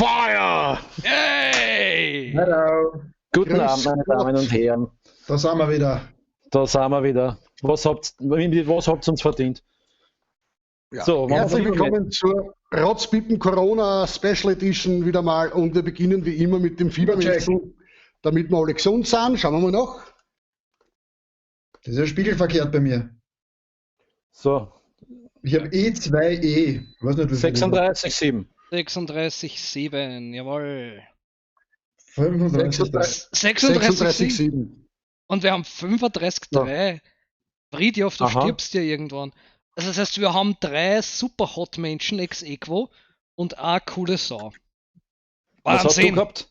Fire! Hey! Hallo. Guten Grüß Abend, meine Gott. Damen und Herren. Da sind wir wieder. Da sind wir wieder. Was habt ihr uns verdient? Ja. So, machen wir Herzlich mal willkommen zur Rotzpippen Corona Special Edition wieder mal und wir beginnen wie immer mit dem Fiebermessen, damit wir alle gesund sind. Schauen wir mal nach. Das ist ja spiegelverkehrt bei mir. So. Ich habe E2E. Ich weiß nicht, wie viel das ist. 36,7. 36,7, jawohl. 35. 36,7. 36,7. Und wir haben 35,3. Friedhof, du Aha. stirbst ja irgendwann. Also das heißt, wir haben drei super hot Menschen ex aequo und eine coole Sau. Was hast du Wahnsinn! gehabt?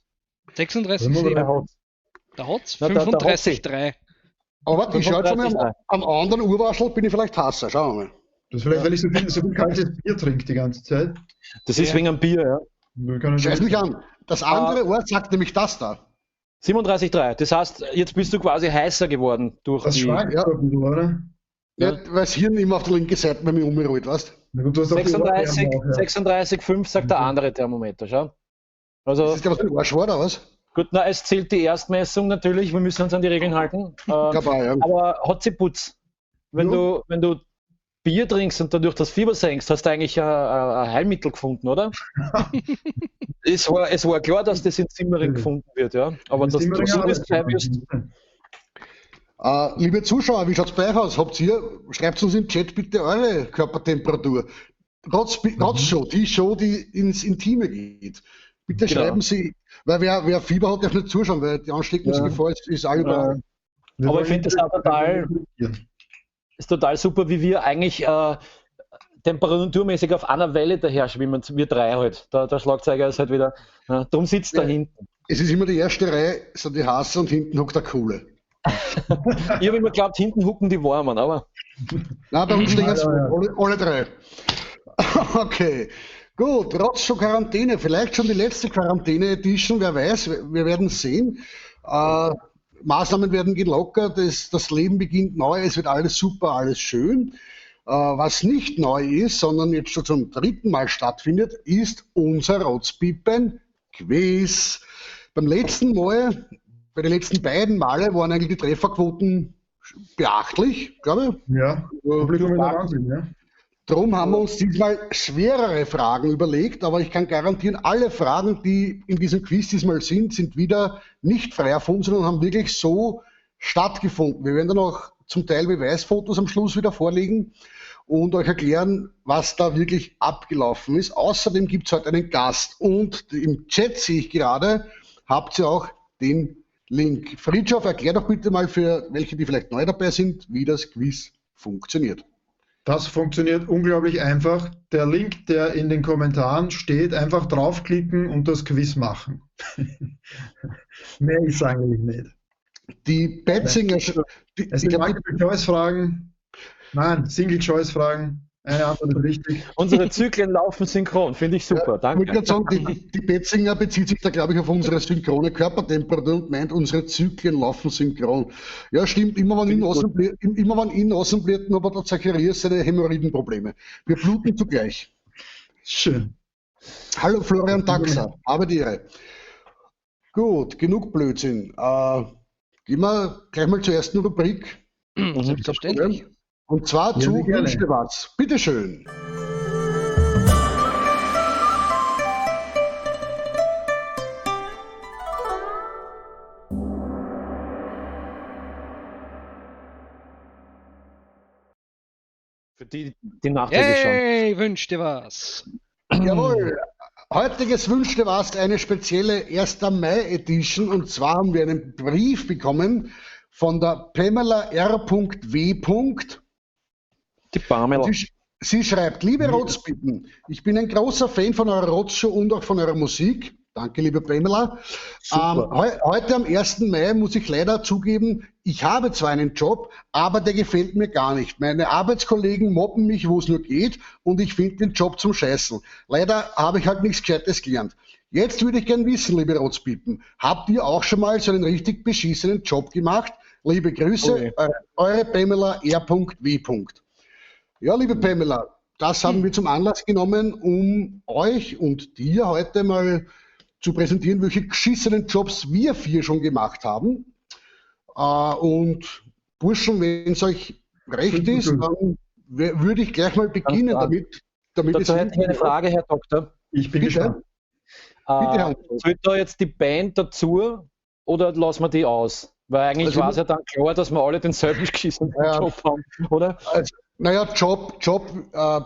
36,7. Da hat's Na, da hat's sie. 35,3. Aber warte, ich schaue jetzt mal 35,3. am anderen Urwaschel, bin ich vielleicht heißer. Schauen wir mal. Das ist vielleicht, weil ich so viel kaltes Bier trinke die ganze Zeit. Das ist Ja. wegen einem Bier, ja. Wir können Scheiß mich an. Das andere Ohr sagt nämlich das da. 37,3. Das heißt, jetzt bist du quasi heißer geworden durch Das die schwankt Ja. ein bisschen, oder? Ja. Ja. Weil das Hirn immer auf der linken Seite bei mir umrollt, weißt du? Na gut, du hast auch die 36, Ohrwärme auch, ja. 36,5 sagt der andere Thermometer, schau. Also, Das ist ja was mit Arsch war, oder was? gut, na, es zählt die Erstmessung natürlich, wir müssen uns an die Regeln halten. Dabei, ja. Aber Hotziputz, wenn Ja. du Bier trinkst und dadurch das Fieber senkst, hast du eigentlich ein Heilmittel gefunden, oder? Es war klar, dass das in Simmering Mhm. gefunden wird, ja. Aber In dass du Simmering so das arbeitet gleich wirst, man. Liebe Zuschauer, wie schaut's bei euch aus? Habt ihr, schreibt uns im Chat bitte eure Körpertemperatur. Rotzshow, die Show, die ins Intime geht. Bitte Genau. schreiben Sie, weil wer Fieber hat, darf nicht zuschauen, weil die Ansteckungsgefahr ist allüberall. Wir Aber wollen ich finde das auch total, ist total super, wie wir eigentlich temperaturmäßig auf einer Welle daher schwimmen, wir drei halt. Der Schlagzeuger ist halt wieder, ja, drum sitzt da Ja. hinten. Es ist immer die erste Reihe, sind die Hasse und hinten hockt der Kohle. Ich habe immer geglaubt, hinten hucken die Warmen, aber Nein, bei uns stehen jetzt Ja, ja. alle drei. Okay, gut, Rotzshow Quarantäne, vielleicht schon die letzte Quarantäne-Edition, wer weiß, wir werden sehen. Maßnahmen werden gelockert, das Leben beginnt neu, es wird alles super, alles schön. Was nicht neu ist, sondern jetzt schon zum dritten Mal stattfindet, ist unser Rotzpippen-Quiz. Beim letzten Mal, bei den letzten beiden Male waren eigentlich die Trefferquoten beachtlich, glaube ich. Ja, Publikum ist der Wahnsinn, ja. Drum haben wir uns diesmal schwerere Fragen überlegt, aber ich kann garantieren, alle Fragen, die in diesem Quiz diesmal sind, sind wieder nicht frei erfunden, sondern haben wirklich so stattgefunden. Wir werden dann auch zum Teil Beweisfotos am Schluss wieder vorlegen und euch erklären, was da wirklich abgelaufen ist. Außerdem gibt es heute einen Gast und im Chat sehe ich gerade, habt ihr auch den Link. Friedhof, erklär doch bitte mal für welche, die vielleicht neu dabei sind, wie das Quiz funktioniert. Das funktioniert unglaublich einfach. Der Link, der in den Kommentaren steht, einfach draufklicken und das Quiz machen. Mehr ist eigentlich nicht. Die Betzinger, die, Es ich sind glaub, die, Multiple-Choice-Fragen. Nein, Single-Choice-Fragen. Eine Antwort ist richtig. unsere Zyklen laufen synchron, finde ich super, ich wollte danke. gerade sagen, die Betzinger bezieht sich da, glaube ich, auf unsere synchrone Körpertemperatur und meint, unsere Zyklen laufen synchron. Ja, stimmt, immer wenn ich Nasenblüten habe, hat der Zacharias seine Hämorrhoidenprobleme. Wir bluten zugleich. Schön. Hallo Florian Taxa, habe die Ehre. Gut, genug Blödsinn. Gehen wir gleich mal zur ersten Rubrik. Selbstverständlich. Und zwar Ja, zu sehr gerne. Wünsch dir was. Bitteschön. Für die, die nachträglich schauen. Hey, wünsch dir was. Jawohl. Heutiges Wünsch dir was, eine spezielle 1. Mai Edition. Und zwar haben wir einen Brief bekommen von der Pamela R.W. Die Pamela. Sie schreibt, liebe Rotzpippen, ich bin ein großer Fan von eurer Rotzshow und auch von eurer Musik. Danke, liebe Pamela. Super. Heute am 1. Mai muss ich leider zugeben, ich habe zwar einen Job, aber der gefällt mir gar nicht. Meine Arbeitskollegen mobben mich, wo es nur geht, und ich finde den Job zum Scheißen. Leider habe ich halt nichts Gescheites gelernt. Jetzt würde ich gern wissen, liebe Rotzpippen, habt ihr auch schon mal so einen richtig beschissenen Job gemacht? Liebe Grüße, Okay. eure Pamela R.W. Ja, liebe Pamela, Das haben wir zum Anlass genommen, um euch und dir heute mal zu präsentieren, welche geschissenen Jobs wir vier schon gemacht haben. Und Burschen, wenn es euch recht ist, dann würde ich gleich mal beginnen damit. Dazu hätte ich eine Frage, Herr Doktor. Ich bin gespannt. Bitte, Herr. Soll da jetzt die Band dazu oder lassen wir die aus? Weil eigentlich war es ja dann klar, dass wir alle denselben geschissenen Job haben, oder? Also, naja, Job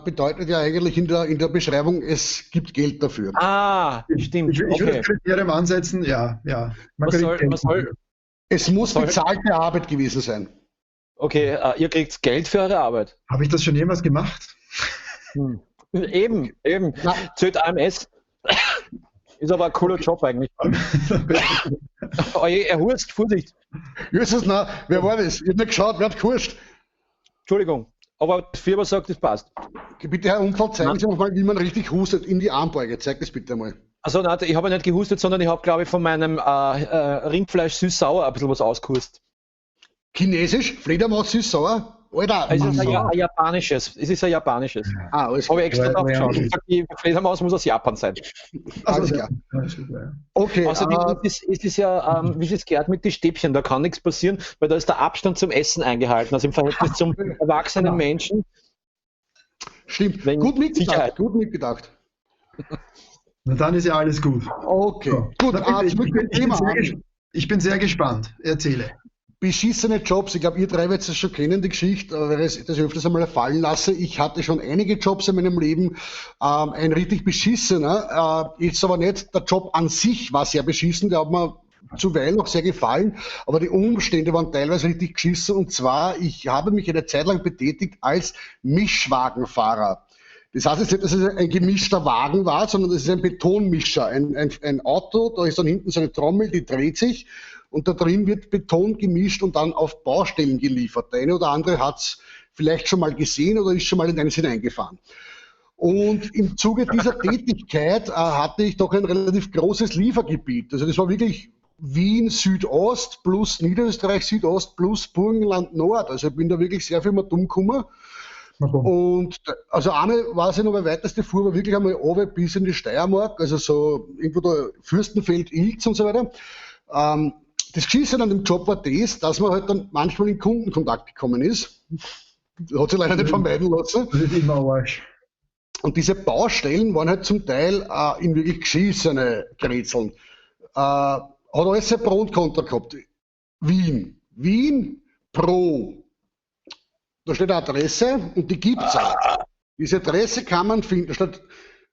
bedeutet ja eigentlich in der Beschreibung, es gibt Geld dafür. Ah, stimmt. Ich würde das Kriterium ansetzen, ja. Es muss bezahlte Arbeit gewesen sein. Okay, ihr kriegt Geld für eure Arbeit. Habe ich das schon jemals gemacht? Eben. Zählt AMS. Ist aber ein cooler Job eigentlich. Er hust, Vorsicht. Jesus, na, wer war das? Ich hab nicht geschaut, wer hat gehustet? Entschuldigung, aber die Firma sagt, das passt. Bitte, Herr Unfall, zeigen Sie uns mal, wie man richtig hustet in die Armbeuge. Zeig das bitte mal. Also, nein, ich habe nicht gehustet, sondern ich habe, glaube ich, von meinem Rindfleisch süß-sauer ein bisschen was ausgehustet. Chinesisch? Fledermaus süß-sauer? Alter, es ist ein japanisches. Es ist ein japanisches. Ah, alles klar. Habe ich extra drauf geschaut. Ich sag, die Fledermaus muss aus Japan sein. Alles klar. Okay. Außerdem ist es ja, wie es gehört mit den Stäbchen, da kann nichts passieren, weil da ist der Abstand zum Essen eingehalten, also im Verhältnis zum erwachsenen Menschen. Stimmt. Gut mitgedacht. Gut mitgedacht. Na dann ist ja alles gut. Okay. So. Gut, ich bin sehr gespannt. Erzähle. Beschissene Jobs, ich glaube, ihr drei werdet es schon kennen, die Geschichte, weil ich das öfters einmal fallen lasse. Ich hatte schon einige Jobs in meinem Leben, ein richtig beschissener, jetzt aber nicht, der Job an sich war sehr beschissen, der hat mir zuweilen auch sehr gefallen, aber die Umstände waren teilweise richtig geschissen, und zwar, ich habe mich eine Zeit lang betätigt als Mischwagenfahrer. Das heißt jetzt nicht, dass es ein gemischter Wagen war, sondern das ist ein Betonmischer, ein Auto, da ist dann hinten so eine Trommel, die dreht sich und da drin wird Beton gemischt und dann auf Baustellen geliefert. Der eine oder andere hat es vielleicht schon mal gesehen oder ist schon mal in eines hineingefahren. Und im Zuge dieser Tätigkeit hatte ich doch ein relativ großes Liefergebiet. Also das war wirklich Wien Südost plus Niederösterreich Südost plus Burgenland Nord. Also ich bin da wirklich sehr viel mal dumm gekommen. Und also eine, weiß ich noch, meine weiteste Fuhr war wirklich einmal runter bis in die Steiermark, also so irgendwo da Fürstenfeld, Ilz und so weiter. Das Geschissen an dem Job war das, dass man halt dann manchmal in Kundenkontakt gekommen ist. Das hat sich leider nicht vermeiden lassen. Das ist immer Arsch. Und diese Baustellen waren halt zum Teil in wirklich geschissene Grätzeln. Hat alles sein Pro und Contra gehabt. Wien. Wien Pro. Da steht eine Adresse und die gibt's auch. Diese Adresse kann man finden. Da steht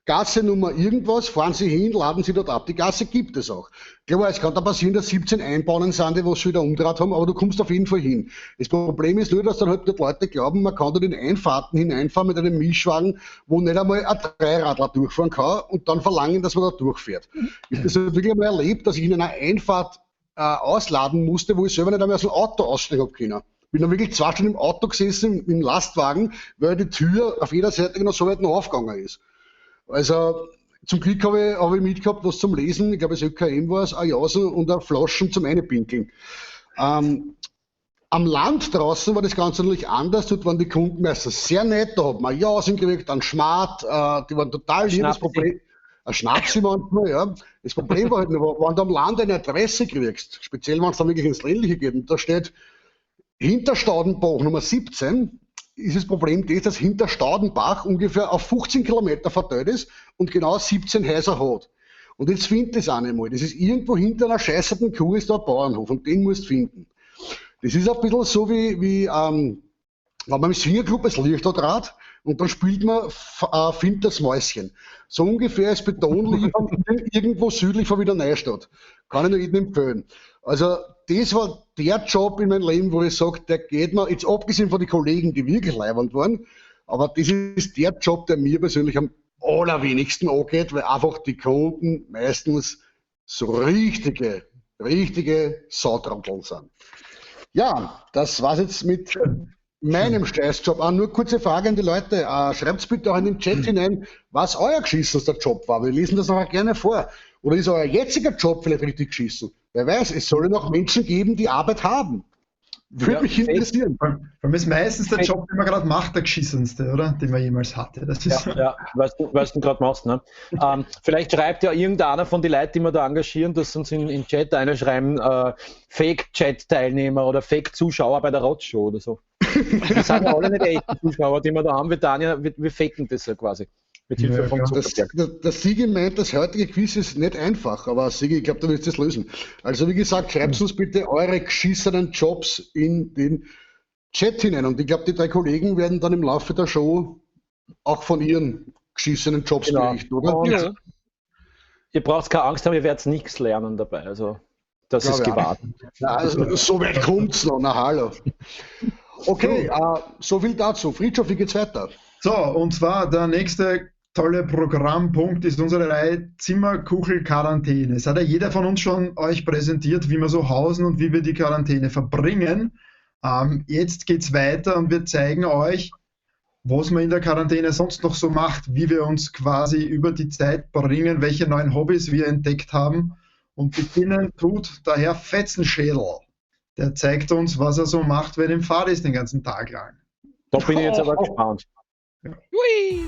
Gasse Nummer irgendwas, fahren Sie hin, laden Sie dort ab. Die Gasse gibt es auch. Klar, es kann da passieren, dass 17 Einbahnen sind, die was schon wieder umdraht haben, aber du kommst auf jeden Fall hin. Das Problem ist nur, dass dann halt die Leute glauben, man kann da den Einfahrten hineinfahren mit einem Mischwagen, wo nicht einmal ein Dreiradler durchfahren kann und dann verlangen, dass man da durchfährt. Ich habe das wirklich einmal erlebt, dass ich in einer Einfahrt ausladen musste, wo ich selber nicht einmal aus dem Auto aussteigen habe können. Bin dann wirklich 2 Stunden im Auto gesessen, im Lastwagen, weil die Tür auf jeder Seite genau so weit noch aufgegangen ist. Also zum Glück habe ich mitgehabt, was zum Lesen, ich glaube das ÖKM war es, eine Jausen und eine Flaschen zum Einpinkeln. Am Land draußen war das Ganze natürlich anders, dort waren die Kunden meistens sehr nett, da hat man Jausen gekriegt, einen Schmart, die waren total lieb. Das Problem, ein Schnapsi manchmal, ja. Das Problem war halt nur, wenn du am Land eine Adresse kriegst, speziell wenn es dann wirklich ins Ländliche geht, und da steht hinter Staudenbach Nummer 17, ist das Problem das, dass hinter Staudenbach ungefähr auf 15 Kilometer verteilt ist und genau 17 Häuser hat. Und jetzt findet das auch nicht mal. Das ist irgendwo hinter einer scheißerten Kuh ist da ein Bauernhof und den musst du finden. Das ist ein bisschen so wie wenn man im Swingerclub das Licht da draht und dann spielt man Find das Mäuschen. So ungefähr ist Beton liefern irgendwo südlich von Wiener Neustadt. Kann ich nur jedem empfehlen. Also das war der Job in meinem Leben, wo ich sage, der geht mir, jetzt abgesehen von den Kollegen, die wirklich leiwand waren, aber das ist der Job, der mir persönlich am allerwenigsten angeht, weil einfach die Kunden meistens so richtige, richtige Sautrotteln sind. Ja, das war's jetzt mit meinem Scheißjob. Nur kurze Frage an die Leute. Schreibt bitte auch in den Chat hinein, was euer geschissenster Job war. Wir lesen das nachher gerne vor. Oder ist euer jetziger Job vielleicht richtig geschissen? Wer weiß, es soll ja noch Menschen geben, die Arbeit haben. Würde Ja, mich interessieren. Vor allem ist meistens der Job, den man gerade macht, der geschissenste, oder? Den man jemals hatte. Das ist Ja, ja, weißt du gerade machst, ne? Vielleicht schreibt ja irgendeiner von den Leuten, die wir da engagieren, dass uns in Chat einer schreiben, Fake-Chat-Teilnehmer oder Fake-Zuschauer bei der Rotzshow oder so. Das sind ja alle nicht echte Zuschauer, die wir da haben. Wir, Tanja, wir faken das ja quasi. Mit Hilfe Ja, von klar. Zuckerberg. Der Sigi meint, das heutige Quiz ist nicht einfach, aber Sigi, ich glaube, du wirst das lösen. Also wie gesagt, schreibt uns bitte eure geschissenen Jobs in den Chat hinein. Und ich glaube, die drei Kollegen werden dann im Laufe der Show auch von ihren geschissenen Jobs Genau. berichten, oder? Und Ja. Ihr braucht keine Angst haben, ihr werdet nichts lernen dabei. Also das Glaub ist ich auch. gewahrt. Na, also, so weit kommt's noch. Na hallo. Okay, so viel dazu. Fritjof, wie geht's weiter? So, und zwar der nächste tolle Programmpunkt ist unsere Reihe Zimmerkuchel-Quarantäne. Es hat ja jeder von uns schon euch präsentiert, wie wir so hausen und wie wir die Quarantäne verbringen. Jetzt geht's weiter und wir zeigen euch, was man in der Quarantäne sonst noch so macht, wie wir uns quasi über die Zeit bringen, welche neuen Hobbys wir entdeckt haben. Und beginnen tut der Herr Fetzenschädel. Der zeigt uns, was er so macht, wenn ihm Fahrt ist den ganzen Tag lang. Da bin ich jetzt aber gespannt. Hui.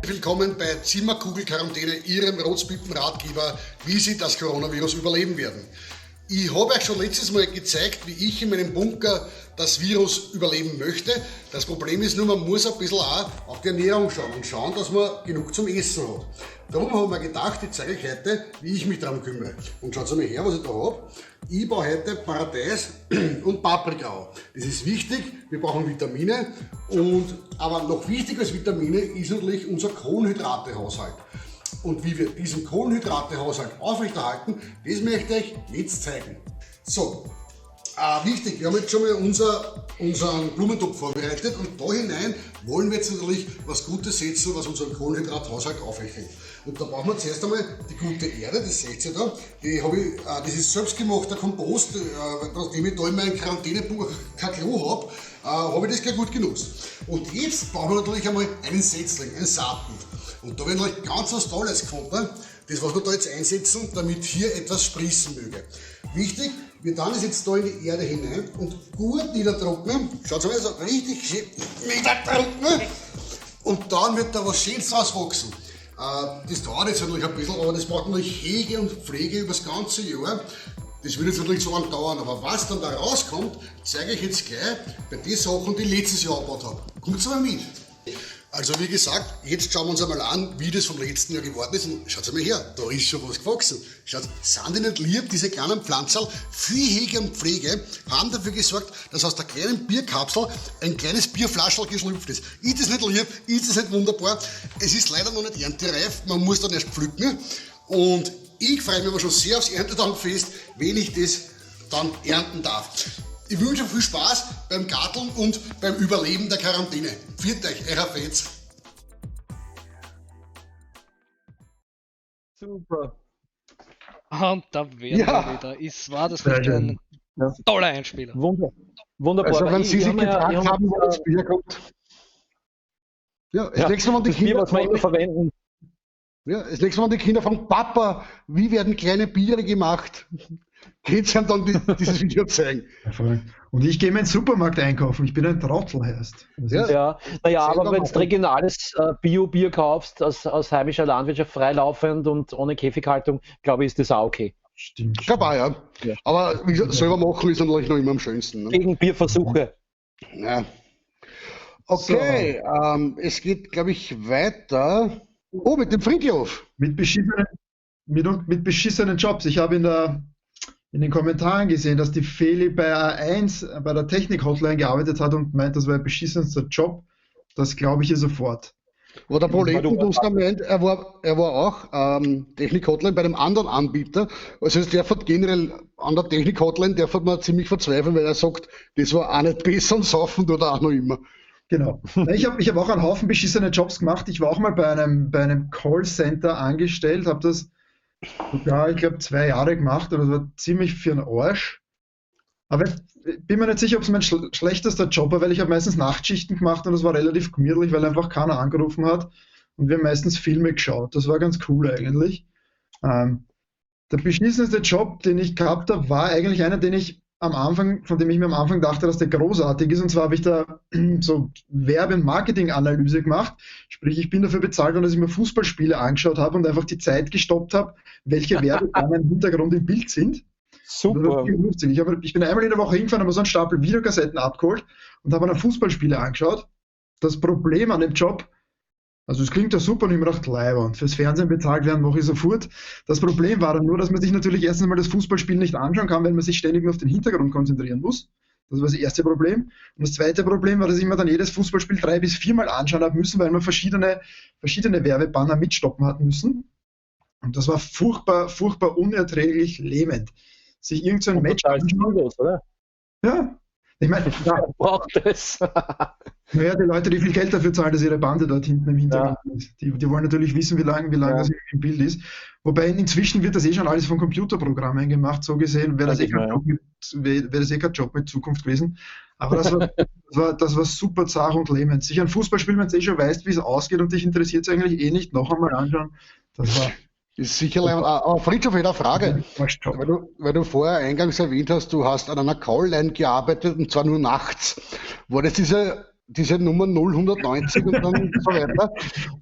Willkommen bei Zimmerkugelquarantäne, Ihrem Rotzpippen-Ratgeber, wie Sie das Coronavirus überleben werden. Ich habe euch schon letztes Mal gezeigt, wie ich in meinem Bunker das Virus überleben möchte. Das Problem ist nur, man muss ein bisschen auch auf die Ernährung schauen und schauen, dass man genug zum Essen hat. Darum haben wir gedacht, ich zeige euch heute, wie ich mich darum kümmere. Und schaut mal her, was ich da hab. Ich baue heute Paradeis und Paprika an. Das ist wichtig, wir brauchen Vitamine. Aber noch wichtiger als Vitamine ist natürlich unser Kohlenhydratehaushalt. Und wie wir diesen Kohlenhydratehaushalt aufrechterhalten, das möchte ich euch jetzt zeigen. Wichtig, wir haben jetzt schon mal unseren Blumentopf vorbereitet und da hinein wollen wir jetzt natürlich was Gutes setzen, was unseren Kohlenhydrathaushalt aufrechterhält. Und da brauchen wir zuerst einmal die gute Erde, das seht ihr da. Die hab ich, das ist selbstgemachter Kompost, nachdem ich da in meinem Quarantänebuch kein Klo hab, hab ich das gleich gut genutzt. Und jetzt brauchen wir natürlich einmal einen Setzling, ein Saatgut. Und da wird natürlich ganz was Tolles gefunden, das was wir da jetzt einsetzen, damit hier etwas sprießen möge. Wichtig, wir tun es jetzt da in die Erde hinein und gut niederdrücken. Schaut mal, so richtig schön niederdrücken. Und dann wird da was Schönes draus wachsen. Das dauert jetzt natürlich ein bisschen, aber das braucht natürlich Hege und Pflege über das ganze Jahr. Das wird jetzt natürlich so lange dauern, aber was dann da rauskommt, zeige ich jetzt gleich bei den Sachen, die ich letztes Jahr angebaut habe. Kommt's mal mit. Also wie gesagt, jetzt schauen wir uns einmal an, wie das vom letzten Jahr geworden ist. Und schaut mal her, da ist schon was gewachsen. Schaut, sind die nicht lieb, diese kleinen Pflanzerl? Viel Hege und Pflege haben dafür gesorgt, dass aus der kleinen Bierkapsel ein kleines Bierflaschel geschlüpft ist. Ist das nicht lieb? Ist das nicht wunderbar? Es ist leider noch nicht erntereif, man muss dann erst pflücken. Und ich freue mich aber schon sehr aufs Erntedankfest, wenn ich das dann ernten darf. Ich wünsche viel Spaß beim Garteln und beim Überleben der Quarantäne. Pfiat euch, euer Fetz. Super. Und da wären wir wieder. Es war das Sehr nicht schön. ein Ja. toller Einspieler. Wunderbar. Also, Aber wenn ich Sie sich hab mir ja, gefragt ich hab haben, mir wo das Bier kommt. Ja, das Ja, nächste Mal die das Bier, Kinder was wir immer fragen, verwenden. Ja, das nächste Mal die Kinder fragen, Papa, wie werden kleine Biere gemacht? Geht's ihm dann dieses Video zeigen? Ja, voll. Und ich gehe mir in den Supermarkt einkaufen. Ich bin ein Trottel, heißt. Das Ja. ist Ja, naja, Selber aber wenn du machen. regionales Bio-Bier kaufst, aus heimischer Landwirtschaft, freilaufend und ohne Käfighaltung, glaube ich, ist das auch okay. Stimmt. Ich glaube auch, ja. Ja. Aber wie gesagt, selber machen ist natürlich noch immer am schönsten. Ne? Gegen Bierversuche. Ja. Okay, So. Es geht, glaube ich, weiter. Oh, mit dem Fritjof. Mit beschissenen Jobs. Ich habe in den Kommentaren gesehen, dass die Feli bei A1, bei der Technik-Hotline gearbeitet hat und meint, das war ihr beschissenster Job. Das glaube ich ihr sofort. Aber der Weil du Proletenduster meint, er war auch Technik-Hotline bei einem anderen Anbieter. Also es darf halt generell an der Technik-Hotline darf man ziemlich verzweifeln, weil er sagt, das war auch nicht besser und saufen tut er auch noch immer. Genau. Na, ich hab auch einen Haufen beschissene Jobs gemacht. Ich war auch mal bei einem Callcenter angestellt, hab das sogar, ich glaub, 2 Jahre gemacht und das war ziemlich für den Arsch. Aber ich bin mir nicht sicher, ob es mein schlechtester Job war, weil ich habe meistens Nachtschichten gemacht und das war relativ gemütlich, weil einfach keiner angerufen hat und wir haben meistens Filme geschaut. Das war ganz cool eigentlich. Der beschissenste Job, den ich gehabt habe, war eigentlich einer, den ich am Anfang, von dem ich mir am Anfang dachte, dass der großartig ist. Und zwar habe ich da so Werbe- und Marketinganalyse gemacht. Sprich, ich bin dafür bezahlt worden, dass ich mir Fußballspiele angeschaut habe und einfach die Zeit gestoppt habe, welche Werbebanner im Hintergrund im Bild sind. Super. Das war lustig. Ich bin einmal in der Woche hingefahren, habe mir so einen Stapel Videokassetten abgeholt und habe mir dann Fußballspiele angeschaut. Das Problem an dem Job, also es klingt ja super und ich hab mir gedacht, leiwand, fürs Fernsehen bezahlt werden mache ich sofort. Das Problem war dann nur, dass man sich natürlich erstens mal das Fußballspiel nicht anschauen kann, weil man sich ständig nur auf den Hintergrund konzentrieren muss. Das war das erste Problem. Und das zweite Problem war, dass ich mir dann jedes Fußballspiel 3 bis 4 Mal anschauen habe müssen, weil man verschiedene Werbebanner mitstoppen hat müssen. Und das war furchtbar, furchtbar unerträglich lähmend. Sich irgend so ein Und Match total anschauen. sinnlos, oder? Ja. Ich meine, ja. Wer braucht das? Naja, die Leute, die viel Geld dafür zahlen, dass ihre Bande dort hinten im Hintergrund ist, die wollen natürlich wissen, wie lang das im Bild ist. Wobei inzwischen wird das eh schon alles von Computerprogrammen gemacht, so gesehen wäre das Sag eh ich kein mal, ja. Job mit, wär, wär das eh kein Job mit Zukunft gewesen. Aber das war super zart und lähmend. Sich ein Fußballspiel, wenn du eh schon weißt, wie es ausgeht und dich interessiert es eigentlich eh nicht, noch einmal anschauen. Das war Ist sicher leibend. Aber Fritjof, eine Frage. Arschjob. Weil du vorher eingangs erwähnt hast, du hast an einer Callline gearbeitet und zwar nur nachts. War das diese Nummer 0190 und dann so weiter?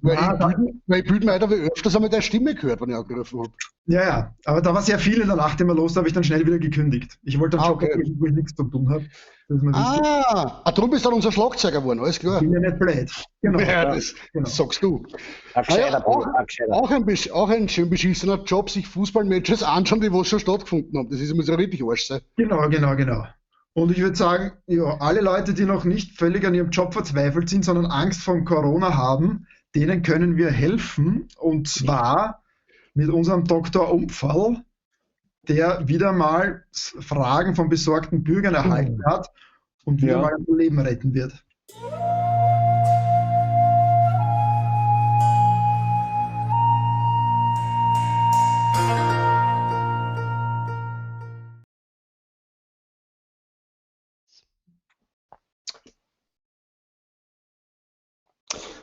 Weil Nein, da ich bilde mir ein, da habe ich öfters einmal deine Stimme gehört, wenn ich angerufen habe. Ja, ja, aber da war sehr viel in der Nacht immer los, da habe ich dann schnell wieder gekündigt. Ich wollte dann schon gucken, wo ich nichts zu tun habe. Das ist mir wichtig. Darum bist du dann unser Schlagzeuger geworden, alles klar. Ich bin ja nicht blöd. Genau. Ja, das sagst du. Ein gescheiter Naja, Bruder, ein gescheiter. auch ein schön beschissener Job, sich Fußballmatches anschauen, die was schon stattgefunden haben. Das muss ja richtig Arsch sein. Genau, genau, genau. Und ich würde sagen, ja, alle Leute, die noch nicht völlig an ihrem Job verzweifelt sind, sondern Angst vor Corona haben, denen können wir helfen. Und zwar mit unserem Doktor Umpferl, der wieder mal Fragen von besorgten Bürgern erhalten hat und wieder mal ein Leben retten wird.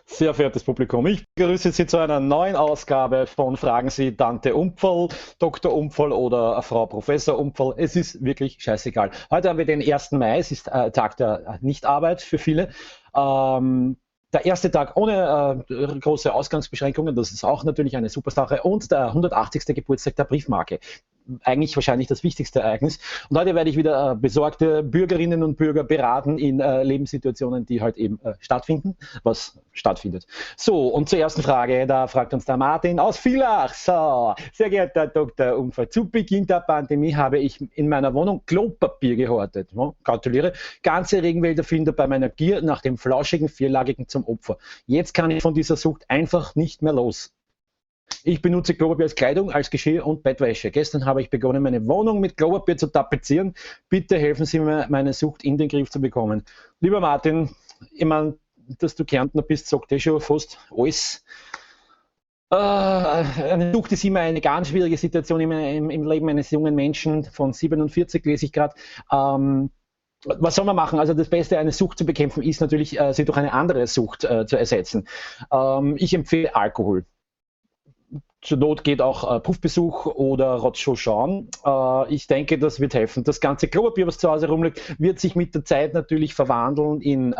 Sehr verehrtes Publikum, ich begrüße Sie zu einer neuen Ausgabe von Fragen Sie Tante Umpferl, Doktor Umpferl oder Frau Professor Umpferl. Es ist wirklich scheißegal. Heute haben wir den 1. Mai, es ist Tag der Nichtarbeit für viele. Der erste Tag ohne große Ausgangsbeschränkungen, das ist auch natürlich eine super Sache. Und der 180. Geburtstag der Briefmarke. Eigentlich wahrscheinlich das wichtigste Ereignis. Und heute werde ich wieder besorgte Bürgerinnen und Bürger beraten in Lebenssituationen, die halt eben stattfinden, was stattfindet. So, und zur ersten Frage, da fragt uns der Martin aus Villach. So, sehr geehrter Doktor Umpferl, zu Beginn der Pandemie habe ich in meiner Wohnung Klopapier gehortet. Ja, gratuliere. Ganze Regenwälder fielen bei meiner Gier nach dem flauschigen Vierlagigen zum Opfer. Jetzt kann ich von dieser Sucht einfach nicht mehr los. Ich benutze Klopapier als Kleidung, als Geschirr und Bettwäsche. Gestern habe ich begonnen, meine Wohnung mit Klopapier zu tapezieren. Bitte helfen Sie mir, meine Sucht in den Griff zu bekommen. Lieber Martin, ich meine, dass du Kärntner bist, sagt eh schon fast alles. Eine Sucht ist immer eine ganz schwierige Situation im Leben eines jungen Menschen von 47, lese ich grad. Was soll man machen? Also das Beste, eine Sucht zu bekämpfen, ist natürlich, sie durch eine andere Sucht zu ersetzen. Ich empfehle Alkohol. Zur Not geht auch Puffbesuch oder Rotshow schauen. Ich denke, das wird helfen. Das ganze Klopapier, was zu Hause rumliegt, wird sich mit der Zeit natürlich verwandeln in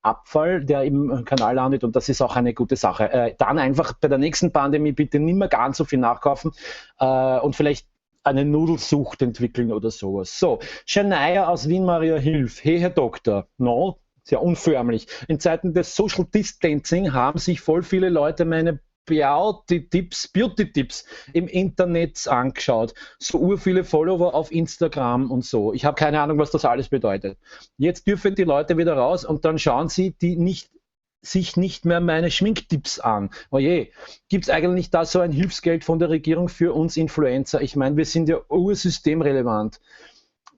Abfall, der im Kanal landet, und das ist auch eine gute Sache. Dann einfach bei der nächsten Pandemie bitte nicht mehr ganz so viel nachkaufen und vielleicht eine Nudelsucht entwickeln oder sowas. So, Shania aus Wien, Maria Hilf. Hey, Herr Doktor. No, sehr unförmlich. In Zeiten des Social Distancing haben sich voll viele Leute meine Beauty-Tipps im Internet angeschaut. So ur viele Follower auf Instagram und so. Ich habe keine Ahnung, was das alles bedeutet. Jetzt dürfen die Leute wieder raus und dann schauen sie sich nicht mehr meine Schminktipps an. Oje, gibt's eigentlich da so ein Hilfsgeld von der Regierung für uns Influencer? Ich meine, wir sind ja ursystemrelevant.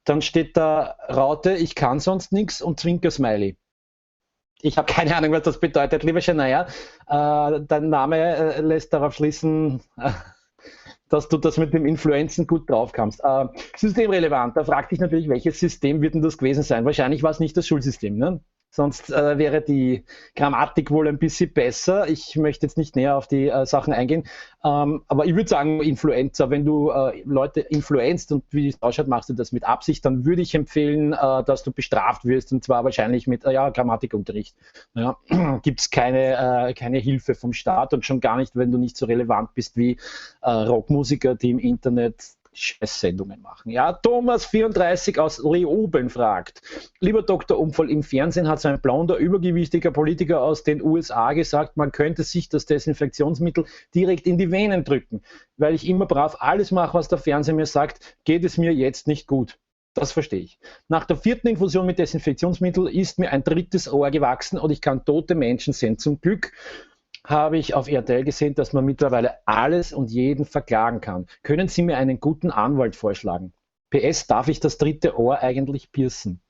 Dann steht da Raute, ich kann sonst nix und Zwinker-Smiley. Ich habe keine Ahnung, was das bedeutet. Liebe Shania, dein Name lässt darauf schließen, Dass du das mit dem Influenzen gut drauf kamst. Systemrelevant, da fragt dich natürlich, welches System wird denn das gewesen sein? Wahrscheinlich war es nicht das Schulsystem, ne? Sonst wäre die Grammatik wohl ein bisschen besser. Ich möchte jetzt nicht näher auf die Sachen eingehen. Aber ich würde sagen, Influencer, wenn du Leute influenzt und wie es ausschaut, machst du das mit Absicht, dann würde ich empfehlen, dass du bestraft wirst, und zwar wahrscheinlich mit Grammatikunterricht. Ja, gibt's keine Hilfe vom Staat und schon gar nicht, wenn du nicht so relevant bist wie Rockmusiker, die im Internet Scheißsendungen machen. Ja, Thomas 34 aus Leoben fragt: Lieber Doktor Unfall, im Fernsehen hat so ein blonder, übergewichtiger Politiker aus den USA gesagt, man könnte sich das Desinfektionsmittel direkt in die Venen drücken. Weil ich immer brav alles mache, was der Fernseher mir sagt, geht es mir jetzt nicht gut. Das verstehe ich. Nach der 4. Infusion mit Desinfektionsmittel ist mir ein drittes Ohr gewachsen und ich kann tote Menschen sehen. Zum Glück habe ich auf RTL gesehen, dass man mittlerweile alles und jeden verklagen kann. Können Sie mir einen guten Anwalt vorschlagen? PS, darf ich das dritte Ohr eigentlich piercen?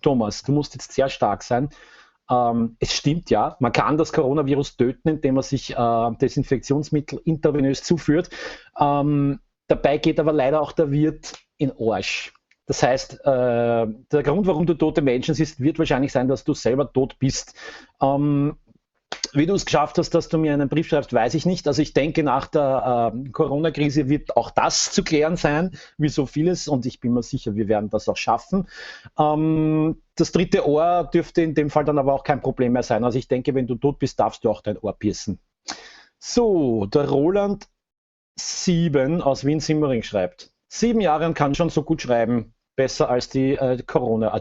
Thomas, du musst jetzt sehr stark sein. Es stimmt ja, man kann das Coronavirus töten, indem man sich Desinfektionsmittel intravenös zuführt. Dabei geht aber leider auch der Wirt in Arsch. Das heißt, der Grund, warum du tote Menschen siehst, wird wahrscheinlich sein, dass du selber tot bist. Wie du es geschafft hast, dass du mir einen Brief schreibst, weiß ich nicht. Also ich denke, nach der Corona-Krise wird auch das zu klären sein, wie so vieles. Und ich bin mir sicher, wir werden das auch schaffen. Das dritte Ohr dürfte in dem Fall dann aber auch kein Problem mehr sein. Also ich denke, wenn du tot bist, darfst du auch dein Ohr piercen. So, der Roland 7 aus Wien-Simmering schreibt: 7 Jahre und kann schon so gut schreiben. Besser als die Corona.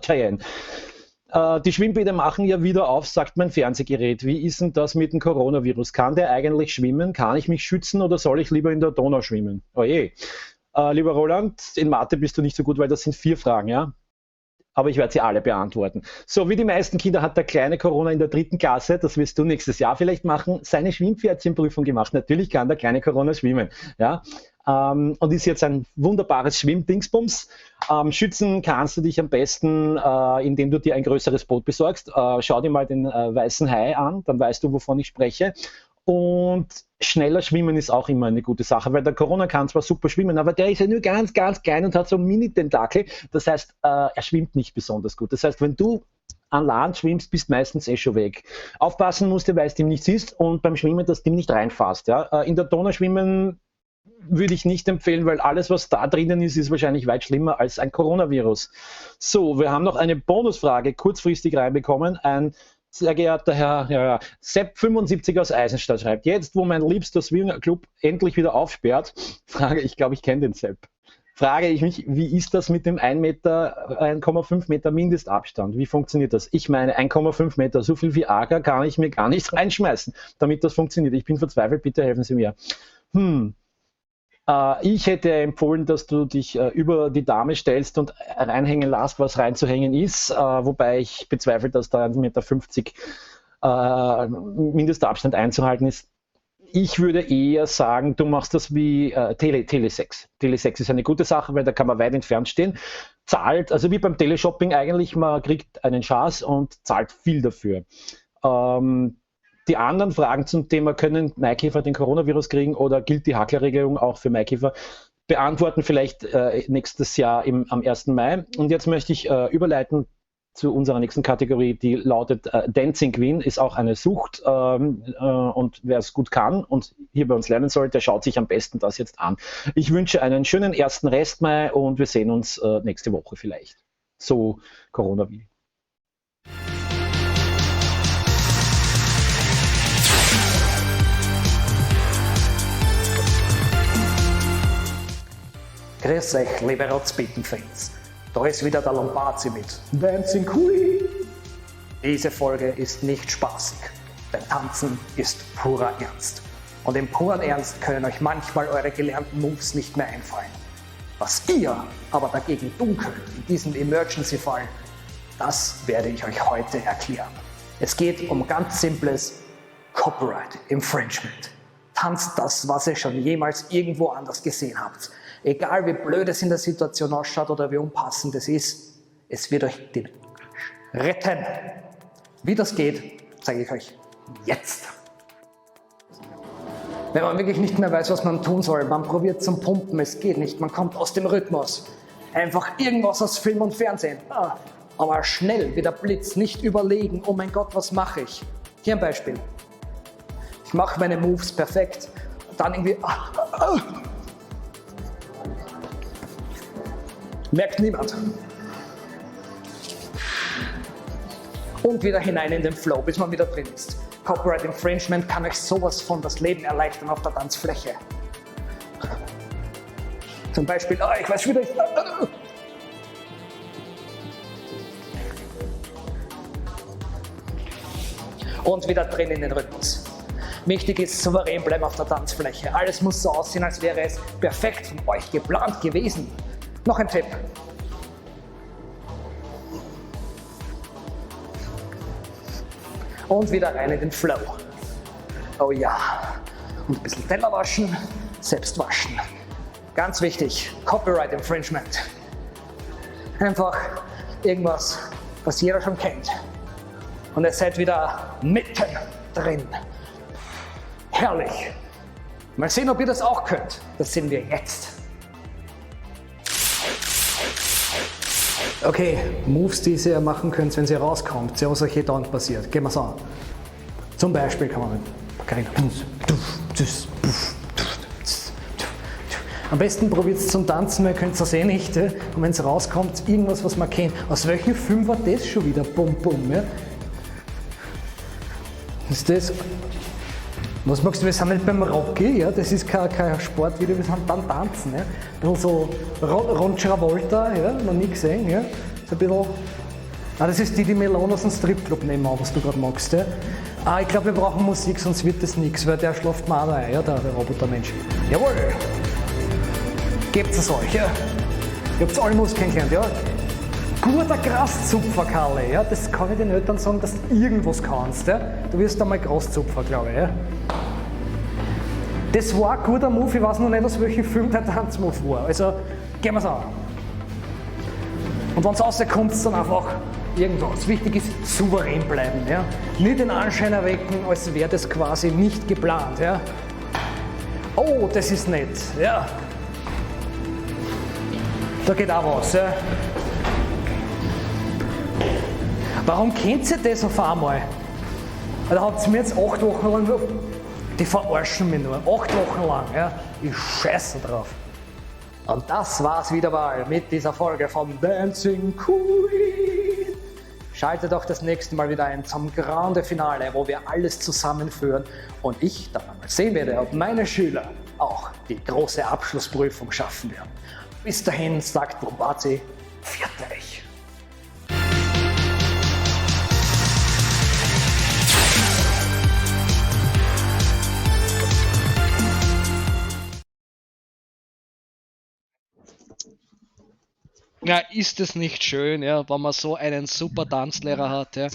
Die Schwimmbäder machen ja wieder auf, sagt mein Fernsehgerät. Wie ist denn das mit dem Coronavirus? Kann der eigentlich schwimmen? Kann ich mich schützen oder soll ich lieber in der Donau schwimmen? Oje. Lieber Roland, in Mathe bist du nicht so gut, weil das sind 4 Fragen, ja? Aber ich werde sie alle beantworten. So, wie die meisten Kinder hat der kleine Corona in der 3. Klasse, das wirst du nächstes Jahr vielleicht machen, seine Schwimmpferdchenprüfung gemacht. Natürlich kann der kleine Corona schwimmen, ja? Und ist jetzt ein wunderbares Schwimmdingsbums. Schützen kannst du dich am besten, indem du dir ein größeres Boot besorgst. Schau dir mal den weißen Hai an, dann weißt du, wovon ich spreche. Und schneller schwimmen ist auch immer eine gute Sache, weil der Corona kann zwar super schwimmen, aber der ist ja nur ganz, ganz klein und hat so einen Mini-Tentakel. Das heißt, er schwimmt nicht besonders gut. Das heißt, wenn du an Land schwimmst, bist meistens eh schon weg. Aufpassen musst du, weil es dem nicht siehst und beim Schwimmen, dass dem nicht reinfasst. Ja? In der Donau schwimmen würde ich nicht empfehlen, weil alles, was da drinnen ist, ist wahrscheinlich weit schlimmer als ein Coronavirus. So, wir haben noch eine Bonusfrage kurzfristig reinbekommen. Ein sehr geehrter Herr ja, Sepp 75 aus Eisenstadt schreibt: Jetzt, wo mein liebster Swingerclub endlich wieder aufsperrt, frage ich, glaube ich, kenne den Sepp, frage ich mich, wie ist das mit dem 1,5 Meter Mindestabstand? Wie funktioniert das? Ich meine, 1,5 Meter, so viel Viagra kann ich mir gar nicht reinschmeißen, damit das funktioniert. Ich bin verzweifelt, bitte helfen Sie mir. Ich hätte empfohlen, dass du dich über die Dame stellst und reinhängen lässt, was reinzuhängen ist, wobei ich bezweifle, dass da 1,50 Meter Mindestabstand einzuhalten ist. Ich würde eher sagen, du machst das wie Telesex. Telesex ist eine gute Sache, weil da kann man weit entfernt stehen. Zahlt, also wie beim Teleshopping eigentlich, man kriegt einen Schaß und zahlt viel dafür. Die anderen Fragen zum Thema, können Maikäfer den Coronavirus kriegen oder gilt die Hacklerregelung auch für Maikäfer, beantworten vielleicht nächstes Jahr am 1. Mai. Und jetzt möchte ich überleiten zu unserer nächsten Kategorie, die lautet Dancing Queen, ist auch eine Sucht, und wer es gut kann und hier bei uns lernen soll, der schaut sich am besten das jetzt an. Ich wünsche einen schönen ersten Rest Mai und wir sehen uns nächste Woche vielleicht. So, Corona-Virus. Grüß euch, liebe Rotzbitten-Fans. Da ist wieder der Lombarzi mit Dancing Queen. Diese Folge ist nicht spaßig, denn Tanzen ist purer Ernst. Und im puren Ernst können euch manchmal eure gelernten Moves nicht mehr einfallen. Was ihr aber dagegen tun könnt in diesem Emergency-Fall, das werde ich euch heute erklären. Es geht um ganz simples Copyright Infringement. Tanzt das, was ihr schon jemals irgendwo anders gesehen habt. Egal wie blöd es in der Situation ausschaut oder wie unpassend es ist, es wird euch den Arsch retten. Wie das geht, zeige ich euch jetzt. Wenn man wirklich nicht mehr weiß, was man tun soll, man probiert zum Pumpen, es geht nicht, man kommt aus dem Rhythmus. Einfach irgendwas aus Film und Fernsehen. Aber schnell wie der Blitz, nicht überlegen, oh mein Gott, was mache ich? Hier ein Beispiel. Ich mache meine Moves perfekt. Dann irgendwie. Merkt niemand. Und wieder hinein in den Flow, bis man wieder drin ist. Copyright Infringement kann euch sowas von das Leben erleichtern auf der Tanzfläche. Zum Beispiel, ich weiß wieder nicht. Und wieder drin in den Rhythmus. Wichtig ist, souverän bleiben auf der Tanzfläche. Alles muss so aussehen, als wäre es perfekt von euch geplant gewesen. Noch ein Tipp. Und wieder rein in den Flow. Oh ja. Und ein bisschen Teller waschen, selbst waschen. Ganz wichtig, Copyright Infringement. Einfach irgendwas, was jeder schon kennt. Und ihr seid wieder mitten drin. Herrlich. Mal sehen, ob ihr das auch könnt. Das sehen wir jetzt. Okay, Moves, die ihr machen könnt, wenn sie rauskommt. Ja, was euch hier dauernd passiert. Gehen wir's an. Zum Beispiel kann man mit Macarena. Am besten probiert es zum Tanzen, weil ihr könnt es eh nicht. Ja? Und wenn es rauskommt, irgendwas, was man kennt. Aus welchem Film war das schon wieder? Bum, bum. Ja? Ist das? Was magst du, wir sind nicht beim Rocky, ja? Das ist kein Sportvideo, wir sind beim Tanzen. Ja? Ein bisschen so Ron Travolta, ja? Noch nie gesehen. Ja? So ein bisschen. Ah, das ist die Melone aus dem Stripclub nebenan, was du gerade magst. Ja? Ah, ich glaube, wir brauchen Musik, sonst wird das nichts, weil der schläft mir auch ein, ja? Der Robotermensch. Jawohl! Gebt es euch, ja? Ihr habt alle Moves kennengelernt, ja? Guter Graszupfer, Karle, ja? Das kann ich den Eltern sagen, dass du irgendwas kannst. Ja? Du wirst einmal Graszupfer, glaube ich. Ja? Das war ein guter Move, ich weiß noch nicht, aus welchem Film der Tanzmove war. Also, gehen wir's an. Und wenn's rauskommt, dann einfach irgendwas. Wichtig ist, souverän bleiben. Ja? Nicht den Anschein erwecken, als wäre das quasi nicht geplant. Ja? Oh, das ist nett. Ja. Da geht auch was. Ja? Warum kennt ihr das auf einmal? Da habt ihr mir jetzt 8 Wochen lang. Die verarschen mich nur. 8 Wochen lang. Ja? Ich scheiße drauf. Und das war's wieder mal mit dieser Folge von Dancing Queen. Schaltet auch das nächste Mal wieder ein zum Grande Finale, wo wir alles zusammenführen und ich dann einmal sehen werde, ob meine Schüler auch die große Abschlussprüfung schaffen werden. Bis dahin sagt Brumbazi, pfiat euch. Ja, ist es nicht schön, ja, wenn man so einen super Tanzlehrer hat, ja.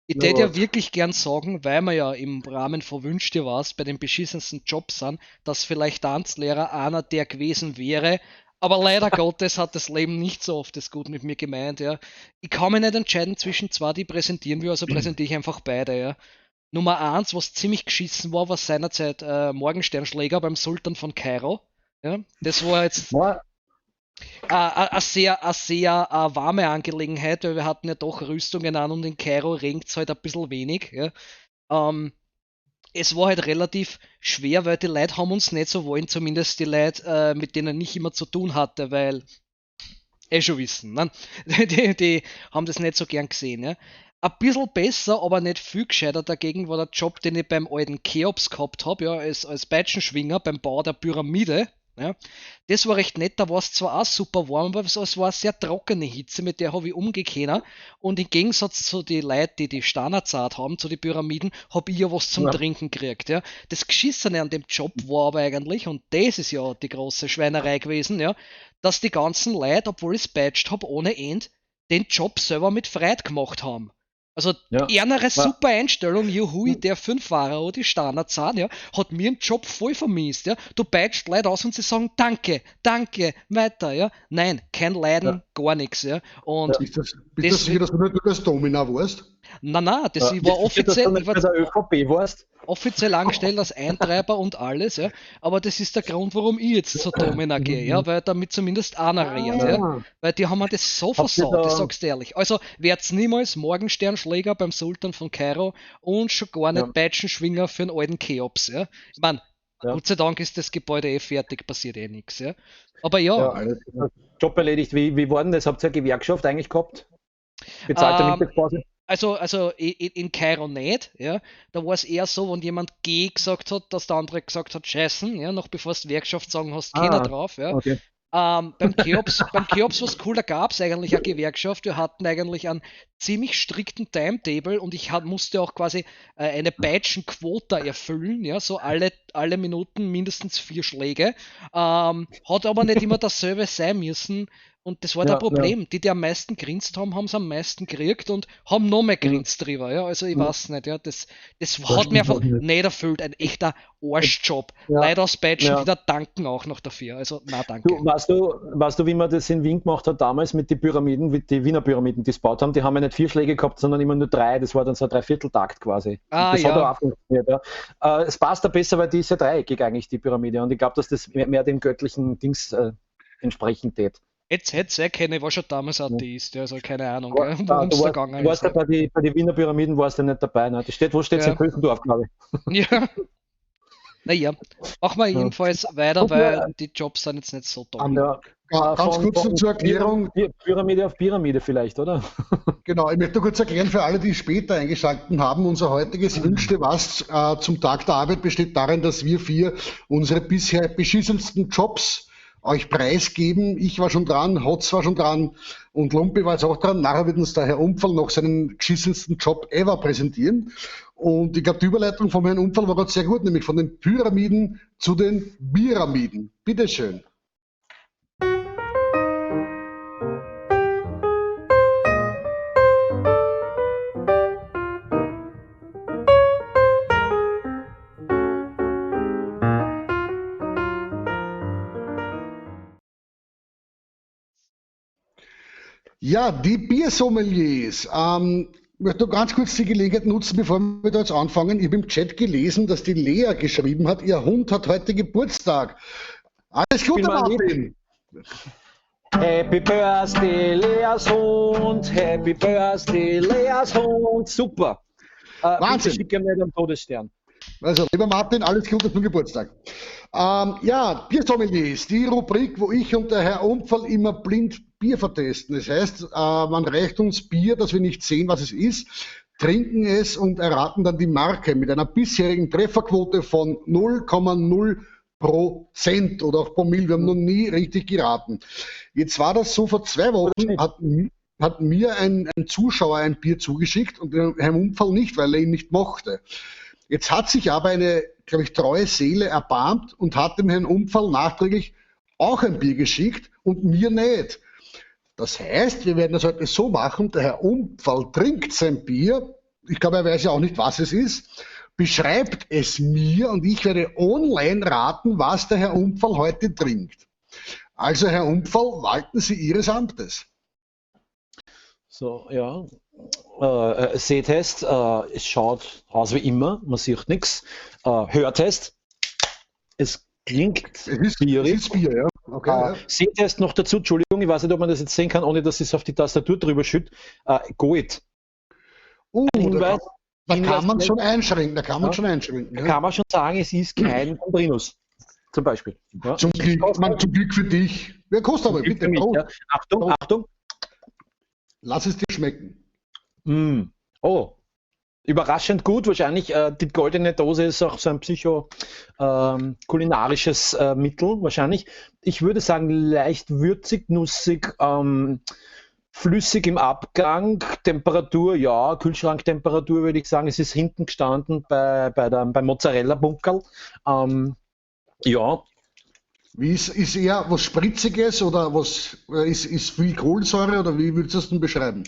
Ich tät ja wirklich gern sagen, weil wir ja im Rahmen von Wünsch dir was bei den beschissensten Jobs sind, dass vielleicht Tanzlehrer einer der gewesen wäre, aber leider Gottes hat das Leben nicht so oft das gut mit mir gemeint, ja. Ich kann mich nicht entscheiden zwischen zwei, die präsentieren will, also präsentiere ich einfach beide, ja. Nummer 1, was ziemlich geschissen war, war seinerzeit Morgensternschläger beim Sultan von Kairo, ja. Das war jetzt... Eine sehr warme Angelegenheit, weil wir hatten ja doch Rüstungen an und in Kairo regnet es halt ein bisschen wenig. Ja. Es war halt relativ schwer, weil die Leute haben uns nicht so wollen, zumindest die Leute, mit denen ich immer zu tun hatte, weil schon wissen, ne? Die haben das nicht so gern gesehen. Ja. Ein bisschen besser, aber nicht viel gescheiter dagegen war der Job, den ich beim alten Cheops gehabt habe, ja, als Peitschenschwinger beim Bau der Pyramide. Ja, das war recht nett, da war es zwar auch super warm, aber es war eine sehr trockene Hitze, mit der habe ich umgehen. Und im Gegensatz zu den Leuten, die die Steinerzeit haben, zu den Pyramiden, habe ich ja was zum Trinken gekriegt. Ja. Das Geschissene an dem Job war aber eigentlich, und das ist ja die große Schweinerei gewesen, ja, dass die ganzen Leute, obwohl ich es peitscht habe, ohne End, den Job selber mit Freude gemacht haben. Also eine super Einstellung, juhui, der 5 Pharao, die Steinerzahn, ja, hat mir einen Job voll vermisst. Ja. Du peitscht Leute aus und sie sagen, danke, danke, weiter. Ja. Nein, kein Leiden, gar nichts. Ja. Und bist du sicher, dass du nicht nur das Domina warst? Na, na, das, ich war offiziell, dass du ich war bei der ÖVP warst? Offiziell angestellt als Eintreiber und alles, ja. Aber das ist der Grund, warum ich jetzt zur Domina gehe, ja, weil damit zumindest einer redet, ja. Weil die haben mir das so versaut, das sagst du ehrlich. Also werd's niemals Morgensternschläger beim Sultan von Kairo und schon gar nicht Peitschenschwinger für einen alten Cheops, ja. Ich mein, Gott sei Dank ist das Gebäude eh fertig, passiert eh nichts, ja. Aber ja. Ja, Job erledigt. Wie war denn das? Habt ihr eine Gewerkschaft eigentlich gehabt? Bezahlte Mittagspause? Also in Kairo nicht, ja. Da war es eher so, wenn jemand G gesagt hat, dass der andere gesagt hat, Scheißen, ja, noch bevor du Gewerkschaft sagen hast, keiner drauf, ja. Okay. Beim Cheops, was cool, da gab es eigentlich eine Gewerkschaft. Wir hatten eigentlich einen ziemlich strikten Timetable und ich musste auch quasi eine Peitschenquote erfüllen, ja, so alle Minuten mindestens 4 Schläge. Hat aber nicht immer dasselbe sein müssen. Und das war der Problem. Ja. Die am meisten grinst haben, haben es am meisten gekriegt und haben noch mehr grinst drüber. Ja? Also ich weiß nicht, ja, das hat mir einfach nicht erfüllt. Ein echter Arschjob. Ja. Leider aus Peitschen, die da danken auch noch dafür. Also na danke. Du, weißt du, wie man das in Wien gemacht hat damals mit den Pyramiden, mit die Wiener Pyramiden, die es gebaut haben? Die haben ja nicht 4 Schläge gehabt, sondern immer nur 3. Das war dann so ein Dreivierteltakt quasi. Ah, das hat auch funktioniert. Ja. Es passt da besser, weil die ist ja dreieckig eigentlich, die Pyramide. Und ich glaube, dass das mehr dem göttlichen Dings entsprechend tät. Jetzt hätte es keine, ich war schon damals Atheist, also keine Ahnung, worum es da gegangen ist. Ja. Bei den Wiener Pyramiden warst du nicht dabei. Ne? Das steht, wo steht es in Kösendorf, glaube ich. Ja. Naja, machen wir jedenfalls weiter, weil die Jobs sind jetzt nicht so toll. Ja. Ganz kurz zur Erklärung. Pyramide auf Pyramide vielleicht, oder? Genau, ich möchte nur kurz erklären für alle, die später eingeschaltet haben, unser heutiges Wünsch dir was zum Tag der Arbeit besteht darin, dass wir 4 unsere bisher beschissensten Jobs euch preisgeben. Ich war schon dran, Hotz war schon dran und Lumpi war jetzt auch dran. Nachher wird uns der Herr Umpferl noch seinen geschissensten Job ever präsentieren. Und ich glaube, die Überleitung vom Herrn Umpferl war gerade sehr gut, nämlich von den Pyramiden zu den Biramiden. Bitteschön. Ja, die Biersommeliers. Ich möchte nur ganz kurz die Gelegenheit nutzen, bevor wir da jetzt anfangen. Ich habe im Chat gelesen, dass die Lea geschrieben hat, ihr Hund hat heute Geburtstag. Alles Gute, Martin! Happy Birthday, Leas Hund! Happy Birthday, Leas Hund! Super! Wahnsinn! Bitte schick ihm nicht am Todesstern. Also, lieber Martin, alles Gute zum Geburtstag. Ja, Biersommeliers, die Rubrik, wo ich und der Herr Umpferl immer blind Bier vertesten. Das heißt, man reicht uns Bier, dass wir nicht sehen, was es ist, trinken es und erraten dann die Marke mit einer bisherigen Trefferquote von 0,0% oder auch Promille. Wir haben noch nie richtig geraten. Jetzt war das so, vor 2 Wochen hat mir ein Zuschauer ein Bier zugeschickt und Herrn Umpferl nicht, weil er ihn nicht mochte. Jetzt hat sich aber eine, glaube ich, treue Seele erbarmt und hat dem Herrn Umpferl nachträglich auch ein Bier geschickt und mir nicht. Das heißt, wir werden das heute so machen, der Herr Umpferl trinkt sein Bier, ich glaube, er weiß ja auch nicht, was es ist, beschreibt es mir und ich werde online raten, was der Herr Umpferl heute trinkt. Also, Herr Umpferl, walten Sie Ihres Amtes. So, ja. Sehtest, es schaut aus wie immer, man sieht nichts. Hörtest, es klingt bierig. Es ist Bier, ja. Okay, ja. Sehtest noch dazu, Entschuldigung, ich weiß nicht, ob man das jetzt sehen kann, ohne dass es auf die Tastatur drüber schüttet. Gold. Hinweis, da kann man schon einschränken, da kann man schon einschränken. Da kann man schon sagen, es ist kein Gambrinus, zum Beispiel. Ja. Zum Glück, zum Glück für dich. Wer kostet aber, bitte. Mich, ja. Achtung, Achtung. Lass es dir schmecken. Mm. Oh, überraschend gut. Wahrscheinlich die goldene Dose ist auch so ein psychokulinarisches Mittel, wahrscheinlich. Ich würde sagen, leicht würzig, nussig, flüssig im Abgang. Temperatur, ja, Kühlschranktemperatur würde ich sagen. Es ist hinten gestanden beim Mozzarella-Bunkerl. Ja. Wie ist eher was Spritziges oder was ist viel Kohlensäure oder wie würdest du das denn beschreiben?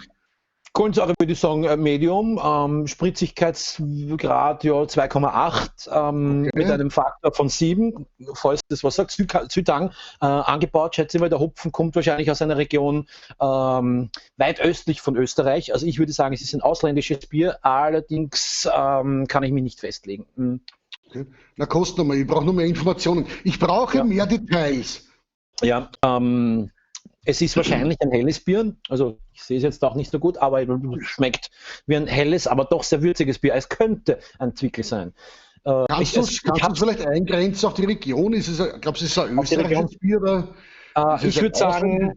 Kohlensäure würde ich sagen Medium, Spritzigkeitsgrad ja 2,8, Okay. mit einem Faktor von 7, falls das was sagt, Südhang, angebaut, schätze ich mal, der Hopfen kommt wahrscheinlich aus einer Region weit östlich von Österreich. Also ich würde sagen, es ist ein ausländisches Bier, allerdings kann ich mich nicht festlegen. Okay. Na, kost nochmal, ich brauche noch mehr Informationen. Ich brauche mehr Details. Ja, es ist wahrscheinlich ein helles Bier, also ich sehe es jetzt auch nicht so gut, aber es schmeckt wie ein helles, aber doch sehr würziges Bier. Es könnte ein Zwickel sein. Kannst du's vielleicht eingrenzen auf die Region? Ist es, glaubst du, ist es ein Auf die Region? österreichisches Bier? Oder ist es ein ausländisches?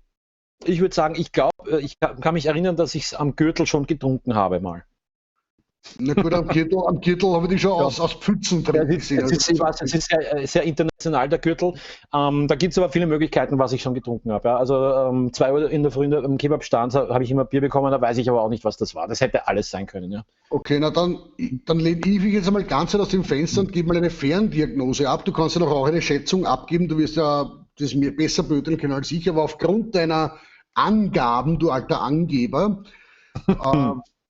Ich würd sagen, ich glaub, ich kann mich erinnern, dass ich's am Gürtel schon getrunken habe mal. Na gut, am Gürtel habe ich die schon aus Pfützen Ja, drin gesehen. ich weiß, es ist sehr, sehr international, der Gürtel. Da gibt's aber viele Möglichkeiten, was ich schon getrunken habe. Ja. Also 2 Uhr in der Früh am Kebabstand habe ich immer Bier bekommen, da weiß ich aber auch nicht, was das war. Das hätte alles sein können. Ja. Okay, na dann lehne ich mich jetzt einmal ganz aus dem Fenster und gebe mal eine Ferndiagnose ab. Du kannst ja noch auch eine Schätzung abgeben, du wirst ja das mir besser beurteilen können als ich, aber aufgrund deiner Angaben, du alter Angeber,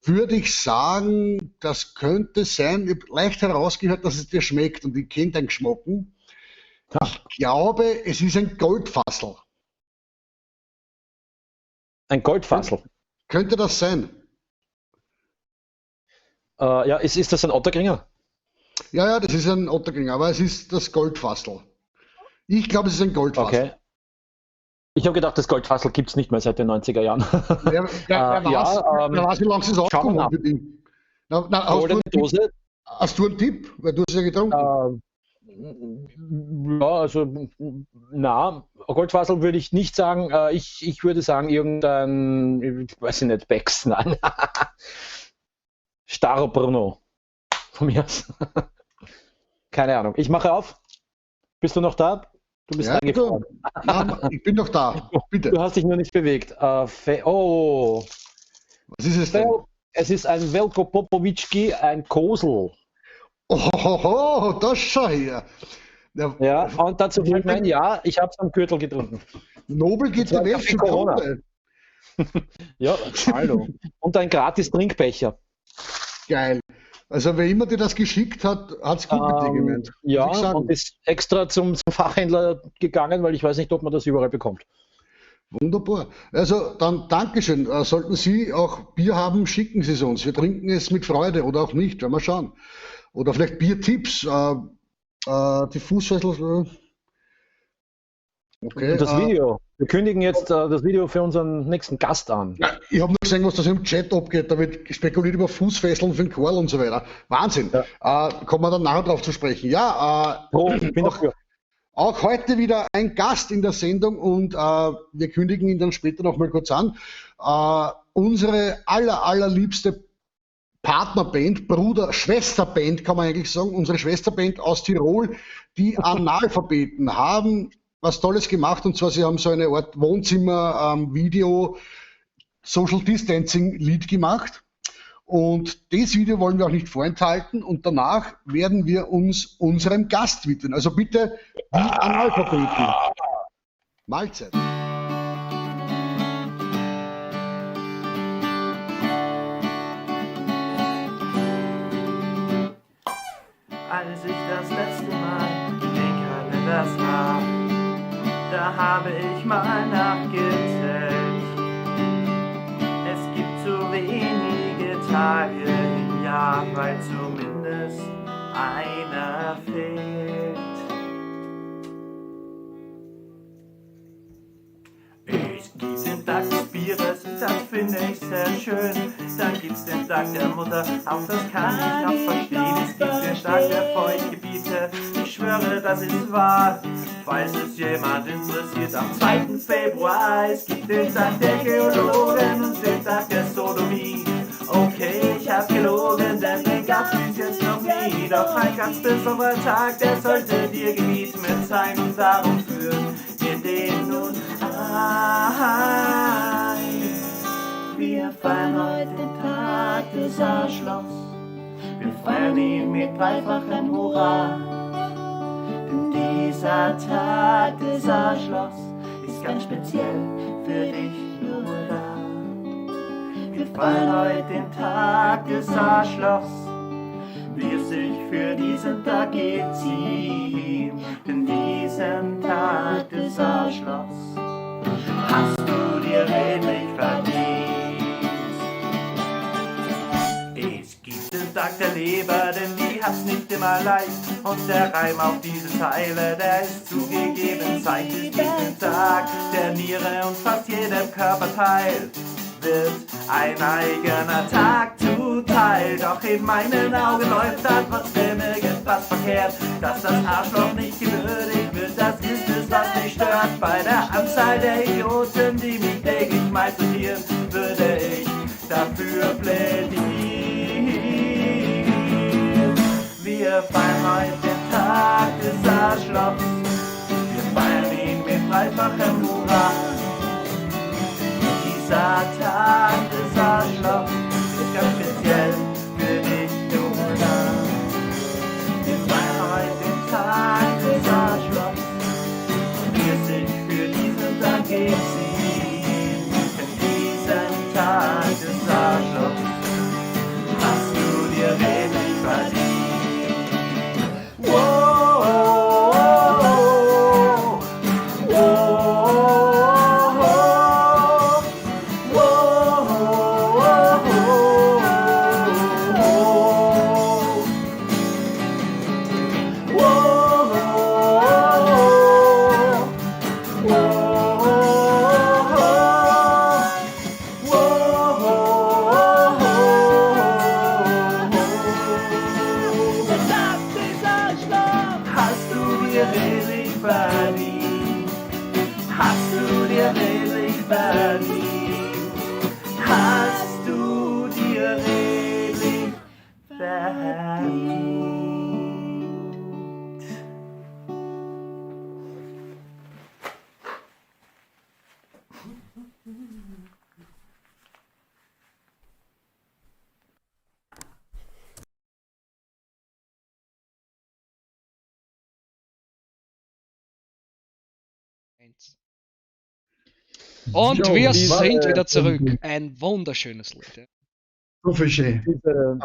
würde ich sagen, das könnte sein, ich hab leicht herausgehört, dass es dir schmeckt und ich kenn deinen Geschmacken. Ich glaube, es ist ein Goldfassel. Ein Goldfassel? Könnte das sein? Ja, ist das ein Ottakringer? Ja, ja, das ist ein Ottakringer, aber es ist das Goldfassel. Ich glaube, es ist ein Goldfassel. Okay. Ich habe gedacht, das Goldfassel gibt's nicht mehr seit den 90er Jahren. Ja, wer weiß, wie lange es Schauen wir aufgehoben mal. wird. Na, na, hast Goldene du einen Tipp? Dose. Hast du einen Tipp? Weil du hast ja getrunken. Ja, also, na, Goldfassel würde ich nicht sagen. Ich würde sagen, irgendein, ich weiß nicht, Becks, nein. Starobrno. Von mir aus. Keine Ahnung. Ich mache auf. Bist du noch da? Du bist Ja, eingefroren. Nein, ich bin noch da. Bitte. Du hast dich nur nicht bewegt. Oh. Was ist es denn? Es ist ein Velko Popovički, ein Kosel. Ohohoho, das schau her. Ja, ja, und dazu fällt mir ein, ja, ich hab's am Gürtel getrunken. Nobel geht Und zwar der Welt Kaffee zu Corona. Grunde. Ja, hallo. Und ein gratis Trinkbecher. Geil. Also wer immer dir das geschickt hat, hat's gut mit dir gemeint. Ja, Muss ich sagen. und ist extra zum Fachhändler gegangen, weil ich weiß nicht, ob man das überall bekommt. Wunderbar. Also dann Dankeschön. Sollten Sie auch Bier haben, schicken Sie es uns. Wir trinken es mit Freude oder auch nicht, werden wir schauen. Oder vielleicht Biertipps. Die Fußfessel. Okay, Und das Video. Wir kündigen jetzt das Video für unseren nächsten Gast an. Ja, ich habe nur gesehen, was das im Chat abgeht. Da wird spekuliert über Fußfesseln für den Karl und so weiter. Wahnsinn. Ja. Kommen wir dann nachher drauf zu sprechen. Ja, Oh, ich bin dafür. auch heute wieder ein Gast in der Sendung und wir kündigen ihn dann später noch mal kurz an. Unsere allerliebste Partnerband, Bruder, Schwesterband kann man eigentlich sagen, unsere Schwesterband aus Tirol, die Analphabeten haben was Tolles gemacht, und zwar sie haben so eine Art Wohnzimmer- Video Social Distancing Lied gemacht, und das Video wollen wir auch nicht vorenthalten, und danach werden wir uns unserem Gast widmen. Also bitte die Analphabeten. Mahlzeit. Als ich das letzte Mal den Kalender sah, da habe ich mal nachgezählt. Es gibt zu wenige Tage im Jahr, weil zumindest einer fehlt. Es gibt den Tag des Bieres, das finde ich sehr schön. Dann gibt's den Tag der Mutter, auch das kann ich noch verstehen. Es gibt den Tag der Feuchtgebiete, ich schwöre, das ist wahr. Falls es jemand interessiert, am 2. Februar. Es gibt den Tag der Geologen und den Tag der Sodomie. Okay, ich hab gelogen, denn den gab's bis jetzt noch nie. Doch ein ganz besonderer Tag, der sollte dir gewidmet sein, und darum führen wir den nun ein. Wir feiern heute den Tag des Arschlochs. Wir feiern ihn mit dreifachem Hurra. Denn dieser Tag des Arschlochs ist ganz speziell für dich nur da. Wir feiern heute den Tag des Arschlochs, wie es sich für diesen Tag geziemt. Denn diesen Tag des Arschlochs hast du dir redlich verdient. Es gibt den Tag der Leber, denn die hat's nicht immer leicht. Und der Reim auf diese Zeile, der ist zugegeben Zeit. Es gibt den Tag der Niere und fast jedem Körperteil wird ein eigener Tag zuteil. Doch in meinen Augen läuft da trotzdem irgendwas verkehrt. Dass das Arschloch nicht gewürdigt wird, das ist es, was mich stört. Bei der Anzahl der Idioten, die mich täglich malträtieren, würde ich dafür plädieren. Wir feiern heute den Tag des Arschlochs. Wir feiern ihn mit dreifachem Hurra. Dieser Tag des Arschlochs ist ganz speziell für dich, Jona. Wir feiern heute den Tag des Arschlochs, wie es sich für diesen Tag geziemt. Denn diesen Tag des Arschlochs hast du dir redlich verdient. Wow, wow, wow, Hast du dir redlich verdient? Hast du dir redlich verdient? Hast du dir redlich verdient? Eins. Und Jo, wir diese- sind wieder zurück. Ein wunderschönes Lied. Ja. So viel schön. Diese,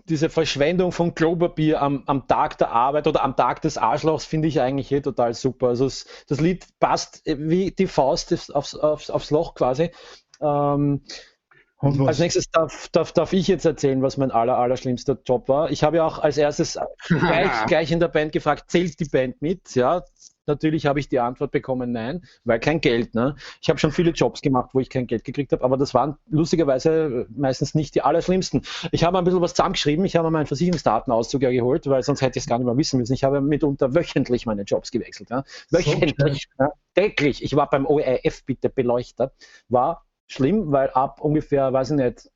diese Verschwendung von Klopapier am Tag der Arbeit oder am Tag des Arschlochs finde ich eigentlich eh total super. Also das Lied passt wie die Faust aufs Loch quasi. Hat was. Als nächstes darf ich jetzt erzählen, was mein allerschlimmster Job war. Ich habe ja auch als erstes gleich in der Band gefragt, zählt die Band mit? Ja, natürlich habe ich die Antwort bekommen, nein, weil kein Geld. Ne? Ich habe schon viele Jobs gemacht, wo ich kein Geld gekriegt habe, aber das waren lustigerweise meistens nicht die allerschlimmsten. Ich habe ein bisschen was zusammengeschrieben, ich habe meinen Versicherungsdatenauszug ja geholt, weil sonst hätte ich es gar nicht mehr wissen müssen. Ich habe mitunter wöchentlich meine Jobs gewechselt. Ja? Wöchentlich, ja? Täglich. Ich war beim ORF, bitte, Beleuchter. War schlimm, weil ab ungefähr, weiß ich nicht,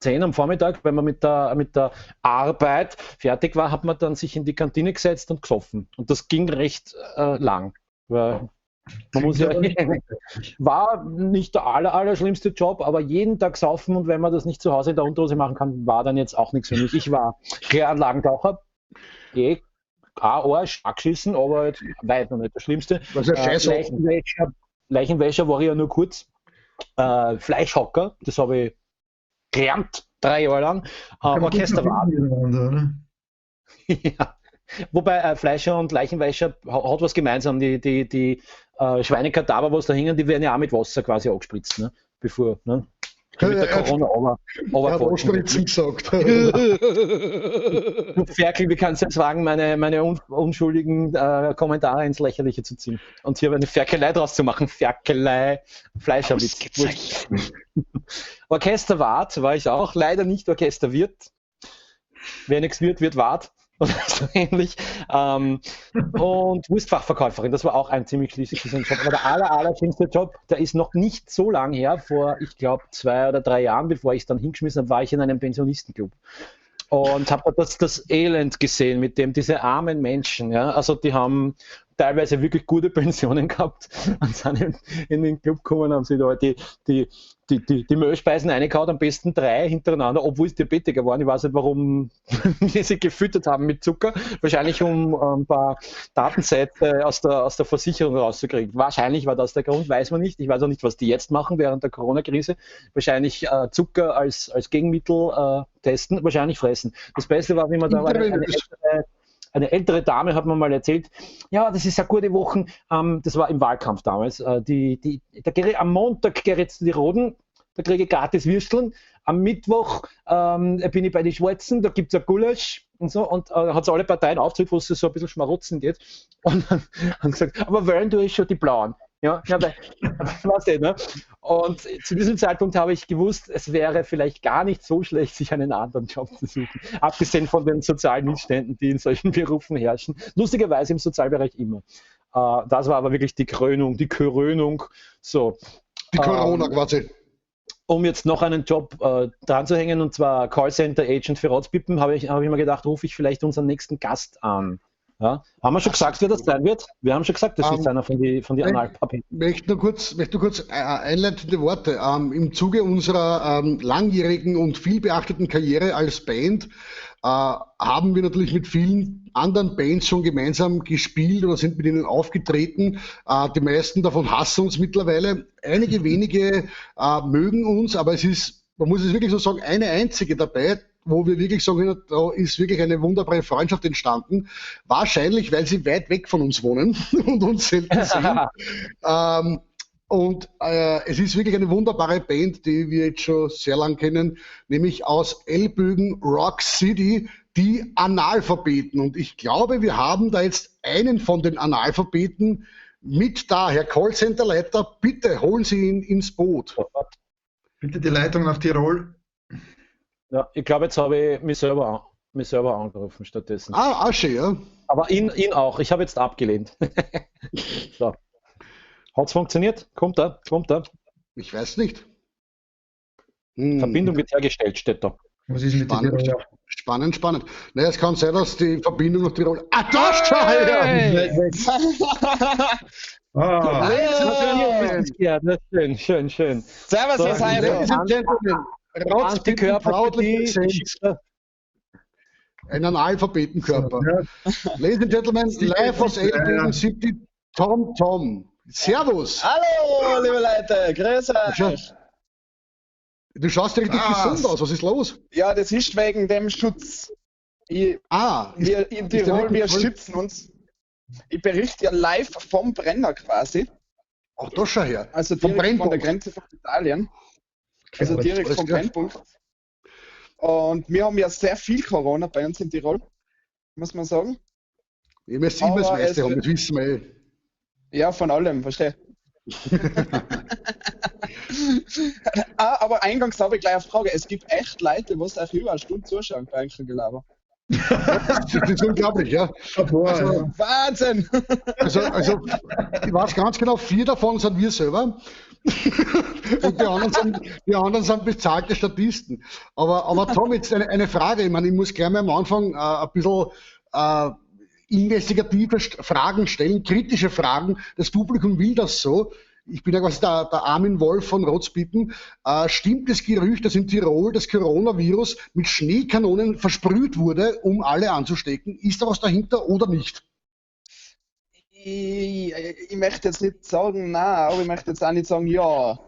10 am Vormittag, wenn man mit der Arbeit fertig war, hat man dann sich in die Kantine gesetzt und gesoffen. Und das ging recht lang. Weil man muss ja, war nicht der allerschlimmste Job, aber jeden Tag saufen und wenn man das nicht zu Hause in der Unterhose machen kann, war dann jetzt auch nichts für mich. Ich war Kläranlagentaucher, Arsch, angeschissen, aber jetzt weit noch nicht das Schlimmste. Was ist ja Leichenwäscher war ich ja nur kurz. Fleischhocker, das habe ich gelernt, 3 Jahre lang. Orchesterwart. Ja. Wobei Fleischer und Leichenwäscher hat was gemeinsam. Die Schweinekadaver, was da hängen, die werden ja auch mit Wasser quasi angespritzt, ne? Bevor, ne? Mit der Corona er hat Anspritzen gesagt. Du Ferkel, wie kannst du jetzt wagen, meine unschuldigen Kommentare ins Lächerliche zu ziehen und hier eine Ferkelei draus zu machen? Ferkelei, Fleischerwitz. Orchesterwart war ich auch, leider nicht Orchesterwirt. Wer nichts wird, wird Wart. Oder so ähnlich. Und Wurstfachverkäuferin, das war auch ein ziemlich schließlicher Job. Aber der allerschlimmste Job, der ist noch nicht so lang her, vor, ich glaube, 2 oder 3 Jahren, bevor ich es dann hingeschmissen habe, war ich in einem Pensionistenclub. Und habe das Elend gesehen, mit dem diese armen Menschen, ja, also die haben teilweise wirklich gute Pensionen gehabt und sind in den Club gekommen, haben sich da halt die Mehlspeisen reingehauen, am besten 3 hintereinander, obwohl es Diabetiker waren. Ich weiß nicht, warum die sich gefüttert haben mit Zucker. Wahrscheinlich, um ein paar Datensätze aus der Versicherung rauszukriegen. Wahrscheinlich war das der Grund, weiß man nicht. Ich weiß auch nicht, was die jetzt machen während der Corona-Krise. Wahrscheinlich Zucker als Gegenmittel testen, wahrscheinlich fressen. Das Beste war, wie man da eine ältere Dame hat mir mal erzählt, ja, das ist eine gute Woche, das war im Wahlkampf damals, am Montag gehe ich zu die Roden, da kriege ich gratis Würsteln, am Mittwoch bin ich bei den Schwarzen, da gibt es ein Gulasch und so, und hat alle Parteien aufgezählt, wo es so ein bisschen schmarotzen geht, und dann haben gesagt, aber wählen tue ich schon die Blauen. Ja, ja, was denn, ne? Und zu diesem Zeitpunkt habe ich gewusst, es wäre vielleicht gar nicht so schlecht, sich einen anderen Job zu suchen. Abgesehen von den sozialen Missständen, die in solchen Berufen herrschen. Lustigerweise im Sozialbereich immer. Das war aber wirklich die Krönung, die Krönung. So. Die Corona quasi. Um jetzt noch einen Job dran zu hängen, und zwar Callcenter Agent für Rotzpippen, habe ich mir gedacht, rufe ich vielleicht unseren nächsten Gast an. Ja. Haben wir schon gesagt, wer das sein wird? Wir haben schon gesagt, das ist einer von die Analphabeten. Ich möchte nur kurz einleitende Worte. Im Zuge unserer langjährigen und viel beachteten Karriere als Band haben wir natürlich mit vielen anderen Bands schon gemeinsam gespielt oder sind mit ihnen aufgetreten. Die meisten davon hassen uns mittlerweile. Einige wenige mögen uns, aber es ist, man muss es wirklich so sagen, eine einzige dabei, wo wir wirklich sagen, da ist wirklich eine wunderbare Freundschaft entstanden. Wahrscheinlich, weil sie weit weg von uns wohnen und uns selten sehen. Es ist wirklich eine wunderbare Band, die wir jetzt schon sehr lang kennen, nämlich aus Ellbögen Rock City, die Analphabeten. Und ich glaube, wir haben da jetzt einen von den Analphabeten mit da. Herr Callcenter-Leiter, bitte holen Sie ihn ins Boot. Bitte die Leitung nach Tirol. Ja, ich glaube, jetzt habe ich mich selber angerufen stattdessen. Ah, schön, ja. Aber ihn auch. Ich habe jetzt abgelehnt. So. Hat's funktioniert? Kommt er? Kommt er? Ich weiß nicht. Verbindung wird hergestellt, steht da. Was ist mit spannend, spannend, spannend. Naja, es kann sein, dass die Verbindung nach Tirol. Ah, da schau her! Ah. Ja, schön, schön, schön. Servus, Herr Seidel. Antikörper, ein Analphabetenkörper. Ja. Ladies and Gentlemen, live aus Ellbogen City, Tom Tom. Servus. Hallo, liebe Leute, grüß euch. Du schaust richtig gesund aus, was ist los? Ja, das ist wegen dem Schutz. Wir in Tirol, wir schützen uns. Ich berichte ja live vom Brenner quasi. Ach, da schau her. Also direkt von der Grenze von Italien. Also direkt vom Brennpunkt. Und wir haben ja sehr viel Corona bei uns in Tirol, muss man sagen. Ihr müsst immer das meiste haben, das wissen wir eh. Ja, von allem, verstehe. Aber eingangs habe ich gleich eine Frage. Es gibt echt Leute, die euch über eine Stunde zuschauen bei einem Gelaber. Das ist unglaublich, ja. Also, Wahnsinn! Also, ich weiß ganz genau, 4 davon sind wir selber. Und die anderen sind bezahlte Statisten. Aber Tom, jetzt eine Frage. Ich meine, ich muss gleich mal am Anfang ein bisschen investigative Fragen stellen, kritische Fragen. Das Publikum will das so. Ich bin ja quasi der Armin Wolf von Rotzbieten. Stimmt das Gerücht, dass in Tirol das Coronavirus mit Schneekanonen versprüht wurde, um alle anzustecken? Ist da was dahinter oder nicht? Ich möchte jetzt nicht sagen, nein, aber ich möchte jetzt auch nicht sagen, ja.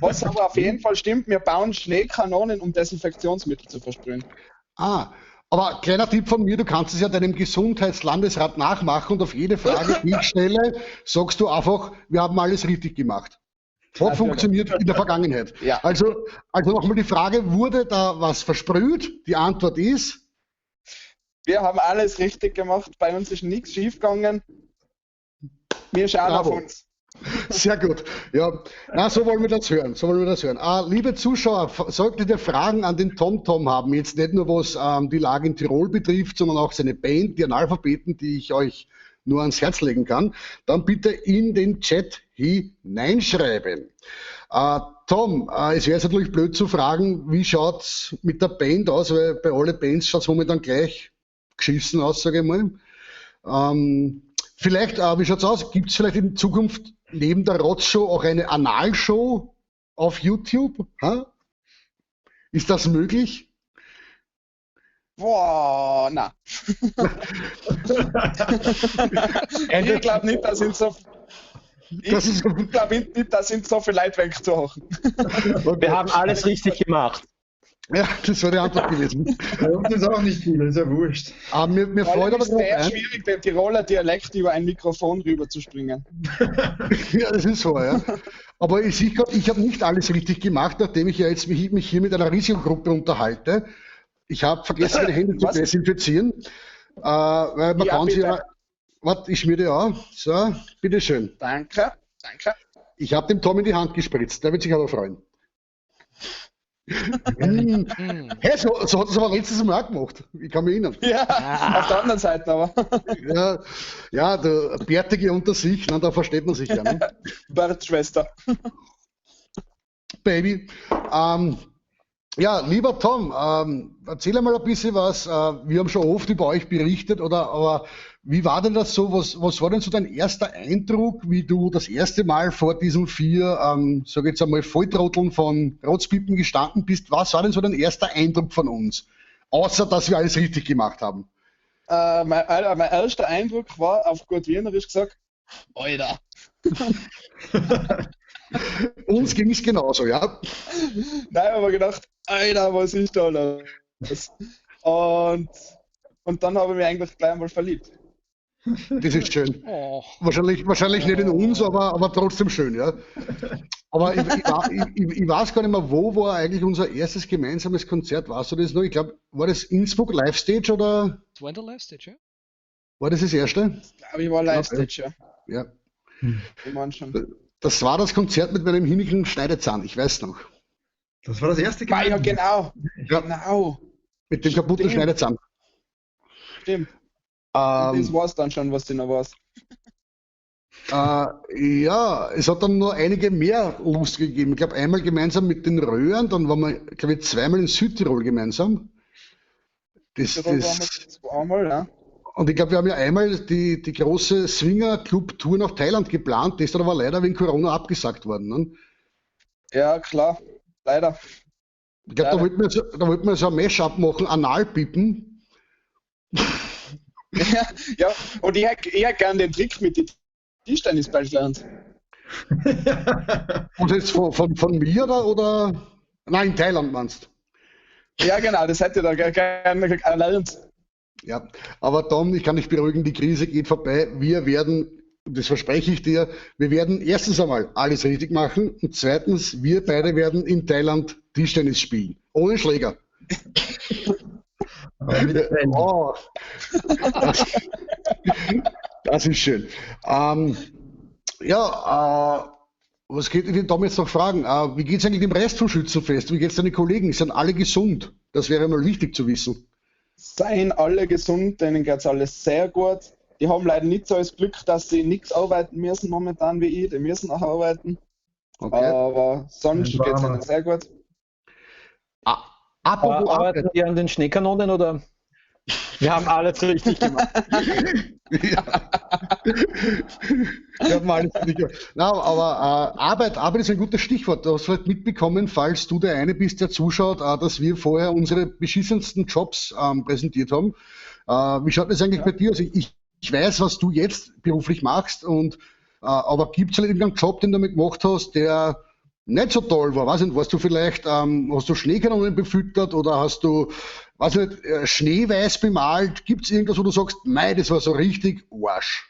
Was aber auf jeden Fall stimmt, wir bauen Schneekanonen, um Desinfektionsmittel zu versprühen. Ah, aber kleiner Tipp von mir, du kannst es ja deinem Gesundheitslandesrat nachmachen und auf jede Frage, die ich stelle, sagst du einfach, wir haben alles richtig gemacht. Hat funktioniert in der Vergangenheit. Ja. Also nochmal die Frage, wurde da was versprüht? Die Antwort ist? Wir haben alles richtig gemacht, bei uns ist nichts schiefgegangen. Wir schauen auf uns. Sehr gut. Ja, na, so wollen wir das hören. So wollen wir das hören. Liebe Zuschauer, solltet ihr Fragen an den Tom Tom haben, jetzt nicht nur was die Lage in Tirol betrifft, sondern auch seine Band, die Analphabeten, die ich euch nur ans Herz legen kann, dann bitte in den Chat hineinschreiben. Tom, es wäre jetzt natürlich blöd zu fragen, wie schaut es mit der Band aus, weil bei allen Bands schaut es momentan gleich geschissen aus, sage ich mal. Vielleicht, wie schaut's aus? Gibt es vielleicht in Zukunft neben der Rotzshow auch eine Analshow auf YouTube? Ha? Ist das möglich? Boah, na. Ich glaube nicht, dass sind so. Ich glaube nicht, dass sind so viele Leute wegzuhochen. Wir haben alles richtig gemacht. Ja, das wäre die Antwort gewesen. Bei uns ist auch nicht viel, ist ja wurscht. Aber mir Vor freut allem aber ist es sehr drauf ein. schwierig, den Tiroler Dialekt über ein Mikrofon rüberzuspringen. Ja, das ist so, ja. Aber ich sehe grad, ich habe nicht alles richtig gemacht, nachdem ich ja jetzt mich hier mit einer Risikogruppe unterhalte. Ich habe vergessen, meine Hände zu Was? desinfizieren. Weil man Ja, kann sich bitte. ja. Warte, ich schmier dir auch. So, bitteschön. Danke, danke. Ich habe dem Tom in die Hand gespritzt. Der wird sich aber freuen. Hm. Hä, so hat es aber letztes Mal auch gemacht. Ich kann mich erinnern. Ja, auf der anderen Seite aber. Ja, ja, der Bärtige unter sich, na, da versteht man sich ja. Ne? Bertschwester. Baby. Ja, lieber Tom, erzähl einmal ein bisschen was. Wir haben schon oft über euch berichtet, oder? Aber wie war denn das so? Was war denn so dein erster Eindruck, wie du das erste Mal vor diesen 4, sag ich jetzt einmal, Volltrotteln von Rotzpippen gestanden bist? Was war denn so dein erster Eindruck von uns? Außer, dass wir alles richtig gemacht haben. Mein erster Eindruck war, auf gut Wienerisch gesagt, Alter. Uns ging's genauso, ja. Nein, aber gedacht, Alter, was ist da los? Und dann habe ich mich eigentlich gleich einmal verliebt. Das ist schön. Oh. Wahrscheinlich nicht in uns, aber trotzdem schön, ja. Aber ich weiß gar nicht mehr, wo war eigentlich unser erstes gemeinsames Konzert? Weißt du das noch? Ich glaub, war das Innsbruck Live Stage oder? Das war in der Live Stage, ja. War das das erste? Ich glaube, ich war Live Stage, ja. Ja. Ich meine schon. Das war das Konzert mit meinem hinnigen Schneidezahn, ich weiß noch. Das war das erste Ah, ja, genau. Ja. Genau. Mit dem kaputten Stimmt. Schneidezahn. Stimmt. Und das war's dann schon, was du noch warst. Ja, es hat dann noch einige mehr Lust gegeben. Ich glaub, einmal gemeinsam mit den Röhren, dann waren wir, glaub ich, zweimal in Südtirol gemeinsam. Südtirol waren wir zweimal, ja. Und ich glaub, wir haben ja einmal die große Swinger-Club-Tour nach Thailand geplant, die ist dann aber leider wegen Corona abgesagt worden. Ne? Ja, klar, leider. Ich glaub, da wollten wir so ein Mashup machen, Analpippen. Ja, ja, und ich hätt gern den Trick mit den Tischtennisball gelernt. Und jetzt von mir oder? Nein, in Thailand meinst du? Ja, genau, das hätte ich da gerne gelernt. Ja, aber Tom, ich kann dich beruhigen, die Krise geht vorbei. Wir werden, das verspreche ich dir, wir werden erstens einmal alles richtig machen und zweitens, wir beide werden in Thailand Tischtennis spielen. Ohne Schläger. Oh, das ist schön. Was geht ich den Tom jetzt noch fragen? Wie geht's eigentlich dem Rest vom Schützenfest? Wie geht's deinen Kollegen? Sind alle gesund? Das wäre mal wichtig zu wissen. Seien alle gesund, denen geht's alles sehr gut. Die haben leider nicht so das Glück, dass sie nichts arbeiten müssen momentan wie ich. Die müssen auch arbeiten. Okay. Aber sonst geht's ihnen sehr gut. Apropos arbeiten die an den Schneekanonen oder? Wir haben alles richtig gemacht. Ja. Wir haben alles richtig gemacht. Na, aber Arbeit ist ein gutes Stichwort. Du hast vielleicht mitbekommen, falls du der eine bist, der zuschaut, dass wir vorher unsere beschissensten Jobs präsentiert haben. Wie schaut das eigentlich bei dir aus? Ich weiß, was du jetzt beruflich machst, aber gibt es halt irgendeinen Job, den du damit gemacht hast, der nicht so toll war? Weiß nicht, warst du vielleicht, hast du Schneekanonen befüttert oder hast du, weiß nicht, schneeweiß bemalt? Gibt's irgendwas, wo du sagst, mei, das war so richtig Arsch?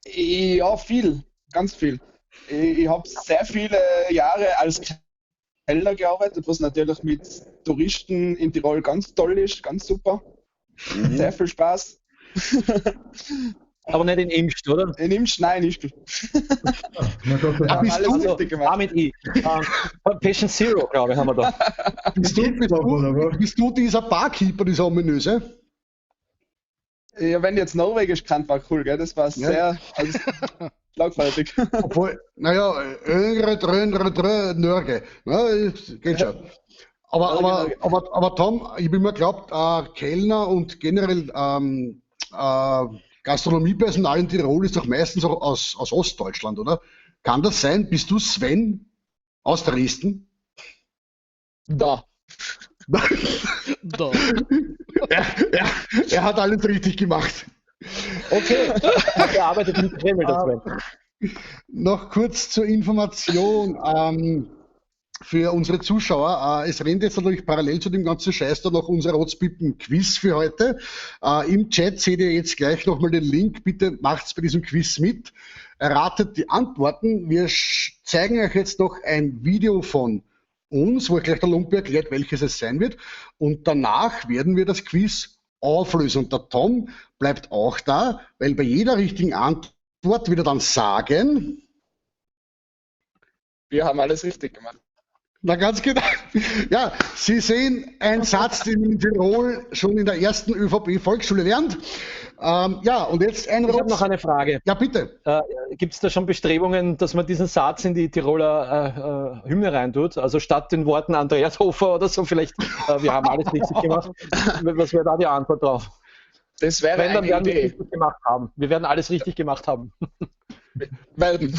Ja, viel, ganz viel. Ich hab sehr viele Jahre als Kellner gearbeitet, was natürlich mit Touristen in Tirol ganz toll ist, ganz super. Mhm. Sehr viel Spaß. Aber nicht in Imst, oder? In Imst, nein, in Ischgl. Ah, bist du? Also, A mit I. Patient Zero, glaube ich, haben wir da. Bist du dieser Barkeeper, dieser ominöse? Ja, wenn jetzt Norwegisch kannt, war cool, gell? Das war sehr schlagfertig. Obwohl, naja, Öngre, Dröngre, Drö, Nörge. Na, geht schon. Aber Tom, ich bin mir geglaubt, Kellner und generell Gastronomiepersonal in Tirol ist doch meistens auch aus Ostdeutschland, oder? Kann das sein? Bist du Sven aus Dresden? Da. Da. Er hat alles richtig gemacht. Okay, er arbeitet mit Kreml, das Sven. Noch kurz zur Information für unsere Zuschauer. Es rennt jetzt natürlich parallel zu dem ganzen Scheiß da noch unser Rotzpippen-Quiz für heute. Im Chat seht ihr jetzt gleich nochmal den Link. Bitte macht's bei diesem Quiz mit. Erratet die Antworten. Wir zeigen euch jetzt noch ein Video von uns, wo euch gleich der Lumpi erklärt, welches es sein wird. Und danach werden wir das Quiz auflösen. Und der Tom bleibt auch da, weil bei jeder richtigen Antwort wird er dann sagen: Wir haben alles richtig gemacht. Na ganz genau. Ja, Sie sehen einen Satz, den man in Tirol schon in der ersten ÖVP-Volksschule lernt. Ja, und jetzt ein Ich habe noch eine Frage. Ja, bitte. Gibt es da schon Bestrebungen, dass man diesen Satz in die Tiroler Hymne reintut? Also statt den Worten Andreas Hofer oder so, vielleicht, wir haben alles richtig gemacht. Was wäre da die Antwort drauf? Das wäre Wenn, dann eine werden wir Idee. richtig gemacht haben. Wir werden alles richtig gemacht haben. Werden.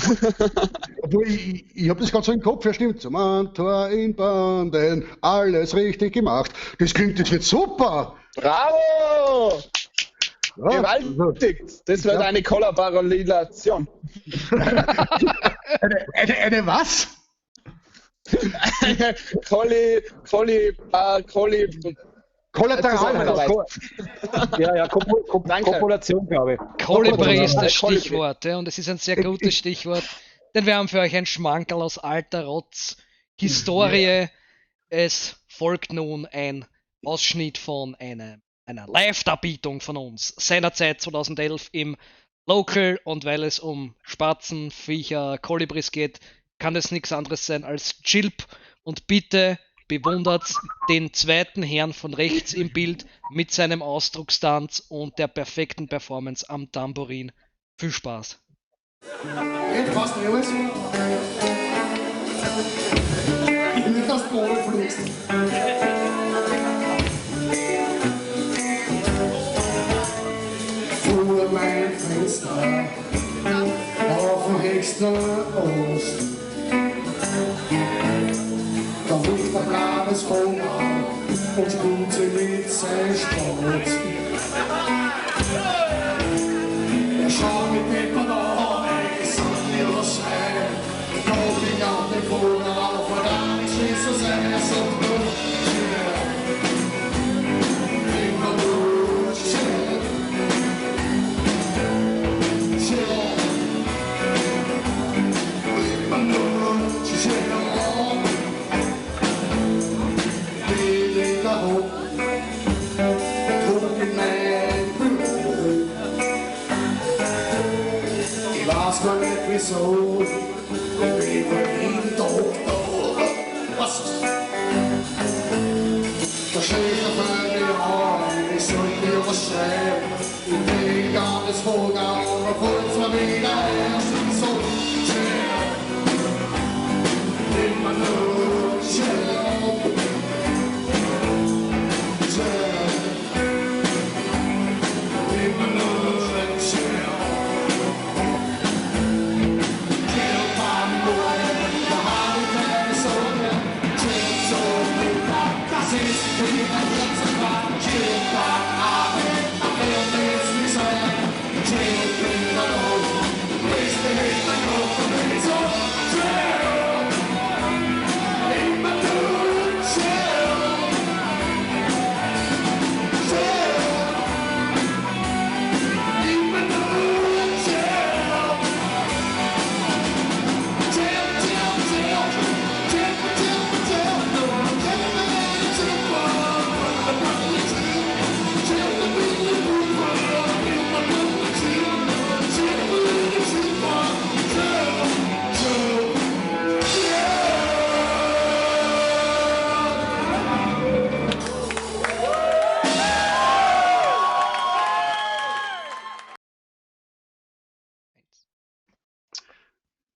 Obwohl, ich habe das gerade so im Kopf, ja stimmt. Zum Antor in Banden, alles richtig gemacht. Das klingt jetzt nicht super. Bravo! Ja, Gewaltig! Das wird Ja. eine Kollaboration. Eine was? Kolli, Kolli, Kolli. Kollateral. Ja, ja, Danke. Kopulation, glaube ich. Kolibri ist das Kolibri. Stichwort, ja, und es ist ein sehr gutes Stichwort, denn wir haben für euch ein Schmankerl aus alter Rotz Historie. Es folgt nun ein Ausschnitt von einer Live-Darbietung von uns, seinerzeit 2011 im Local, und weil es um Spatzen, Viecher, Kolibris geht, kann es nichts anderes sein als Chilp, und bitte bewundert den zweiten Herrn von rechts im Bild mit seinem Ausdruckstanz und der perfekten Performance am Tambourin. Viel Spaß. Hey, passt nicht alles? Nicht, dass du runterfliegst. Vor mein Fenster, auf dem höchsten Ost. Da ruft ein blaues Vogel und spielt sie mit seinem Sport. Er schaut mit deppert an, ich soll mir was schreiben. Doch ich an den Vogel auf, und dann ich schließe sein, er sagt nur, chill. Immer nur chill. Chill. Immer nur chill. Bin in der Hock, trug in mein Büro. Ich weiß gar nicht wieso, ich bin wohl jeden Tag da. Was ist? Da schlägt er für mich an, ich soll dir was schreiben. Ich denk an das Vogel, da fällt's mir wieder erst so. Chill, immer nur chill.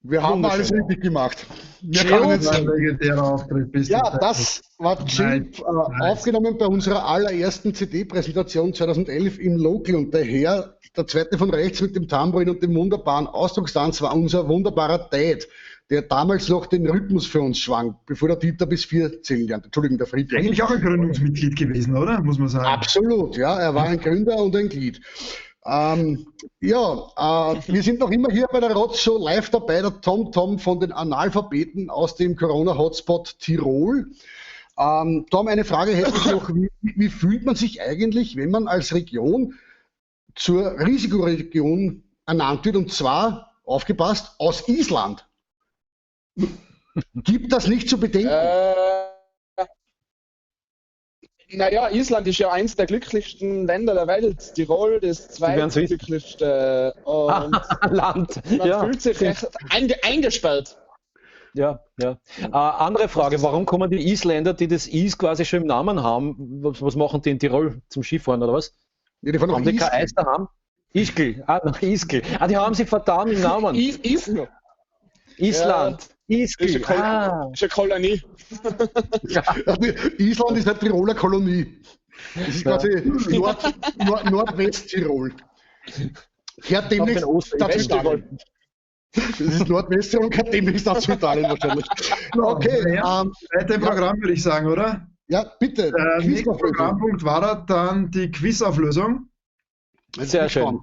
Wir haben alles richtig gemacht. Wir kann nicht sagen. Legendärer Auftritt. Bist ja, das war Chimp, aufgenommen bei unserer allerersten CD-Präsentation 2011 im Local. Und der Herr, der zweite von rechts mit dem Tambourin und dem wunderbaren Ausdruckstanz, war unser wunderbarer Dad, der damals noch den Rhythmus für uns schwang, bevor der Dieter bis 4 zählen lernt. Entschuldigung, der Friedrich. Eigentlich auch ein Gründungsmitglied gewesen, oder? Muss man sagen. Absolut, ja. Er war ein Gründer und ein Glied. Wir sind noch immer hier bei der Rotzshow live dabei, der Tom Tom von den Analphabeten aus dem Corona-Hotspot Tirol. Tom, eine Frage hätte ich noch. Wie fühlt man sich eigentlich, wenn man als Region zur Risikoregion ernannt wird, und zwar, aufgepasst, aus Island? Gibt das nicht zu bedenken? Naja, Island ist ja eins der glücklichsten Länder der Welt. Tirol, das zweitglücklichste. Und Land. Man fühlt sich echt eingesperrt. Ja, ja. Andere Frage, warum kommen die Isländer, die das Is quasi schon im Namen haben, was machen die in Tirol zum Skifahren oder was? Ja, die fahren haben die kein Eis daheim? Ischgl. Ah, nach Ischgl. Ah, die haben sich vertan im Namen. Island. Island. Ja. Ischgl. Ist eine Kolonie. Ja. Island ist eine Tiroler Kolonie. Das ist quasi Nordwesttirol. Gehört demnächst dazu Italien. Das ist Nordwesttirol und gehört demnächst dazu Italien wahrscheinlich. Okay. Weiter im Programm, würde ich sagen, oder? Ja, bitte. Der nächste Programmpunkt war dann die Quizauflösung. Sehr schön.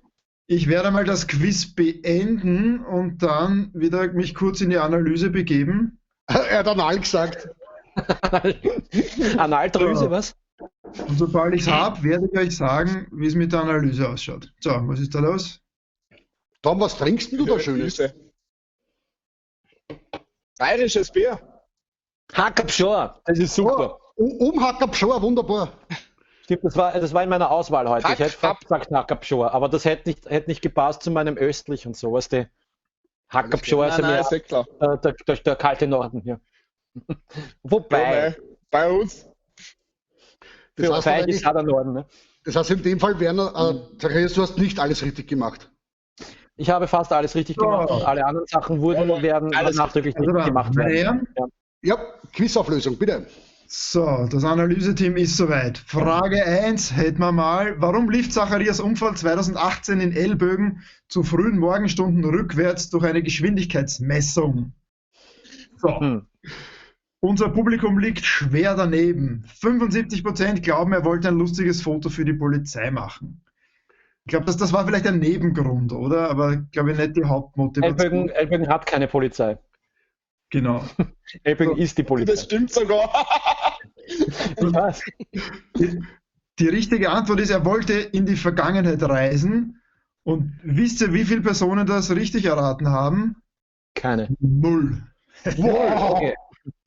Ich werde mal das Quiz beenden und dann wieder mich kurz in die Analyse begeben. Er hat Anal gesagt. Analdrüse, was? Und sobald ich es habe, werde ich euch sagen, wie es mit der Analyse ausschaut. So, was ist da los? Tom, was trinkst denn du da Schönes? Bayerisches Bier. Hacker-Pschorr, das ist super. Oh, Hacker-Pschorr, wunderbar. Stimmt, das war in meiner Auswahl heute. Ich hätte fast gesagt Hacker-Pschorr, aber das hätte nicht gepasst zu meinem östlich und so, weißt du. Hacker-Pschorr ist ja mehr der kalte Norden hier. Wobei. Ja, bei uns. Das heißt, ist auch der Norden, ne? Das heißt, in dem Fall, Werner, Zacharias, du hast nicht alles richtig gemacht. Ich habe fast alles richtig gemacht und alle anderen Sachen werden nachträglich nicht gemacht werden. Ja, Quizauflösung, bitte. So, das Analyseteam ist soweit. Frage 1 hätten wir mal. Warum lief Zacharias Unfall 2018 in Ellbögen zu frühen Morgenstunden rückwärts durch eine Geschwindigkeitsmessung? So. Unser Publikum liegt schwer daneben. 75% glauben, er wollte ein lustiges Foto für die Polizei machen. Ich glaube, das war vielleicht ein Nebengrund, oder? Aber glaube ich nicht die Hauptmotivation. Ellbögen hat keine Polizei. Genau. Ellbögen ist die Polizei. Das stimmt sogar. Was? Die richtige Antwort ist, er wollte in die Vergangenheit reisen. Und wisst ihr, wie viele Personen das richtig erraten haben? Keine. 0. Wow. Okay.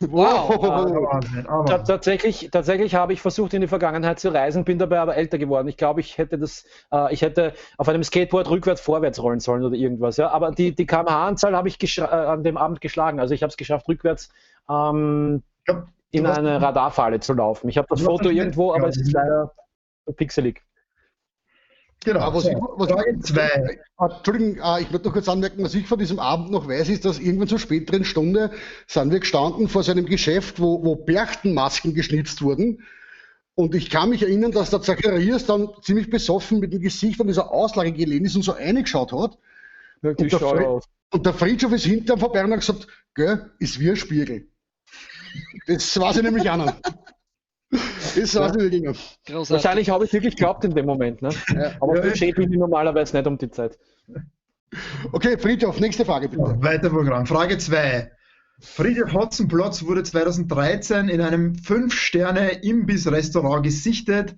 Wow. Wahnsinn, tatsächlich habe ich versucht, in die Vergangenheit zu reisen, bin dabei aber älter geworden. Ich glaube, ich hätte ich hätte auf einem Skateboard rückwärts vorwärts rollen sollen oder irgendwas. Ja? Aber die kmh-Anzahl habe ich an dem Abend geschlagen. Also ich habe es geschafft, rückwärts in eine Radarfalle zu laufen. Ich habe das Foto irgendwo, aber es ist leider pixelig. Genau. Aber Frage 2. Entschuldigung, ich möchte noch kurz anmerken, was ich von diesem Abend noch weiß, ist, dass irgendwann zur späteren Stunde sind wir gestanden vor seinem Geschäft, wo Berchtenmasken geschnitzt wurden. Und ich kann mich erinnern, dass der Zacharias dann ziemlich besoffen mit dem Gesicht an dieser Auslage gelehnt ist und so reingeschaut hat. Und der Friedhof ist hinter ihm vorbei und hat gesagt, gell, ist wie ein Spiegel. Das weiß ich nämlich auch noch. Das weiß ich wirklich noch. Wahrscheinlich habe ich wirklich geglaubt in dem Moment. Ne? Ja. Aber so schön bin ich normalerweise nicht um die Zeit. Okay, Friedhof, nächste Frage bitte. Ja, weiter Programm. Frage 2. Friedhof Hotzenplotz wurde 2013 in einem 5-Sterne-Imbiss-Restaurant gesichtet,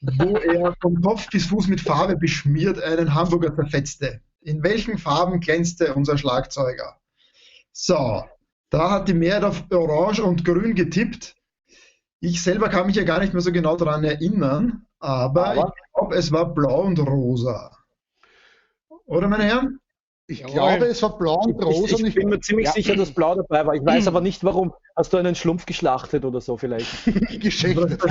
wo er vom Kopf bis Fuß mit Farbe beschmiert einen Hamburger zerfetzte. In welchen Farben glänzte unser Schlagzeuger? So, da hat die Mehrheit auf Orange und Grün getippt. Ich selber kann mich ja gar nicht mehr so genau daran erinnern, aber ich glaube, es war blau und rosa. Oder, meine Herren? Ich glaube, es war blau und rosa. Ich bin mir ziemlich sicher, dass blau dabei war. Ich weiß aber nicht, warum. Hast du einen Schlumpf geschlachtet oder so vielleicht? Geschächtet.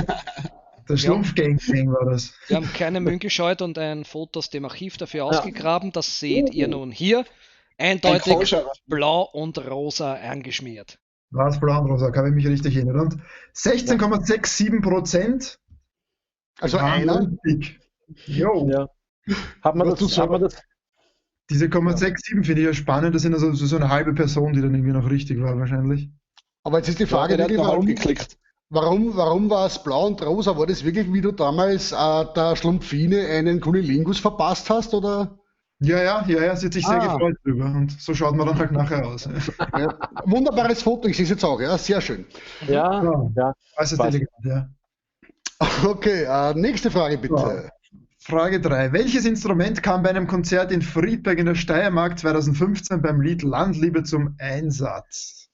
Der Schlumpfgang war das. Wir haben keine Mühen gescheut und ein Foto aus dem Archiv dafür ausgegraben. Das seht ihr nun hier. Eindeutig blau und rosa angeschmiert. War es blau und rosa, kann ich mich richtig erinnern. Und 16,67% Also einer. richtig. Jo. Ja. Hat man Was das, du hat man das, Diese 0,67 finde ich ja spannend. Das sind also so eine halbe Person, die dann irgendwie noch richtig war, wahrscheinlich. Aber jetzt ist die Frage Der hat wirklich, noch halb warum, geklickt. warum war es blau und rosa? War das wirklich, wie du damals der Schlumpfine einen Kunilingus verpasst hast? Oder? Ja, sie hat sich sehr Ah. gefreut drüber. Und so schaut man dann halt nachher aus. Ja. Wunderbares Foto, ich sehe es jetzt auch, ja, sehr schön. ja, Ja. ja. Äußerst Passt. elegant, ja. Okay, nächste Frage bitte. Ja. Frage 3. Welches Instrument kam bei einem Konzert in Friedberg in der Steiermark 2015 beim Lied Landliebe zum Einsatz?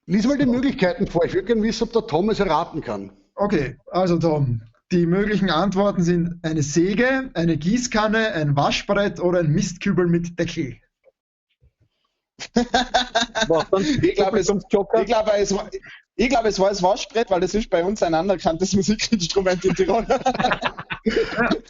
Lies mal die Möglichkeiten vor. Ich würde gerne wissen, ob der Tom es erraten kann. Okay, also Tom, die möglichen Antworten sind eine Säge, eine Gießkanne, ein Waschbrett oder ein Mistkübel mit Deckel. War dann Ich glaube, es, Publikumsjoker? ich glaube, es, war- ich glaube, es war das Waschbrett, weil das ist bei uns ein anerkanntes Musikinstrument in Tirol.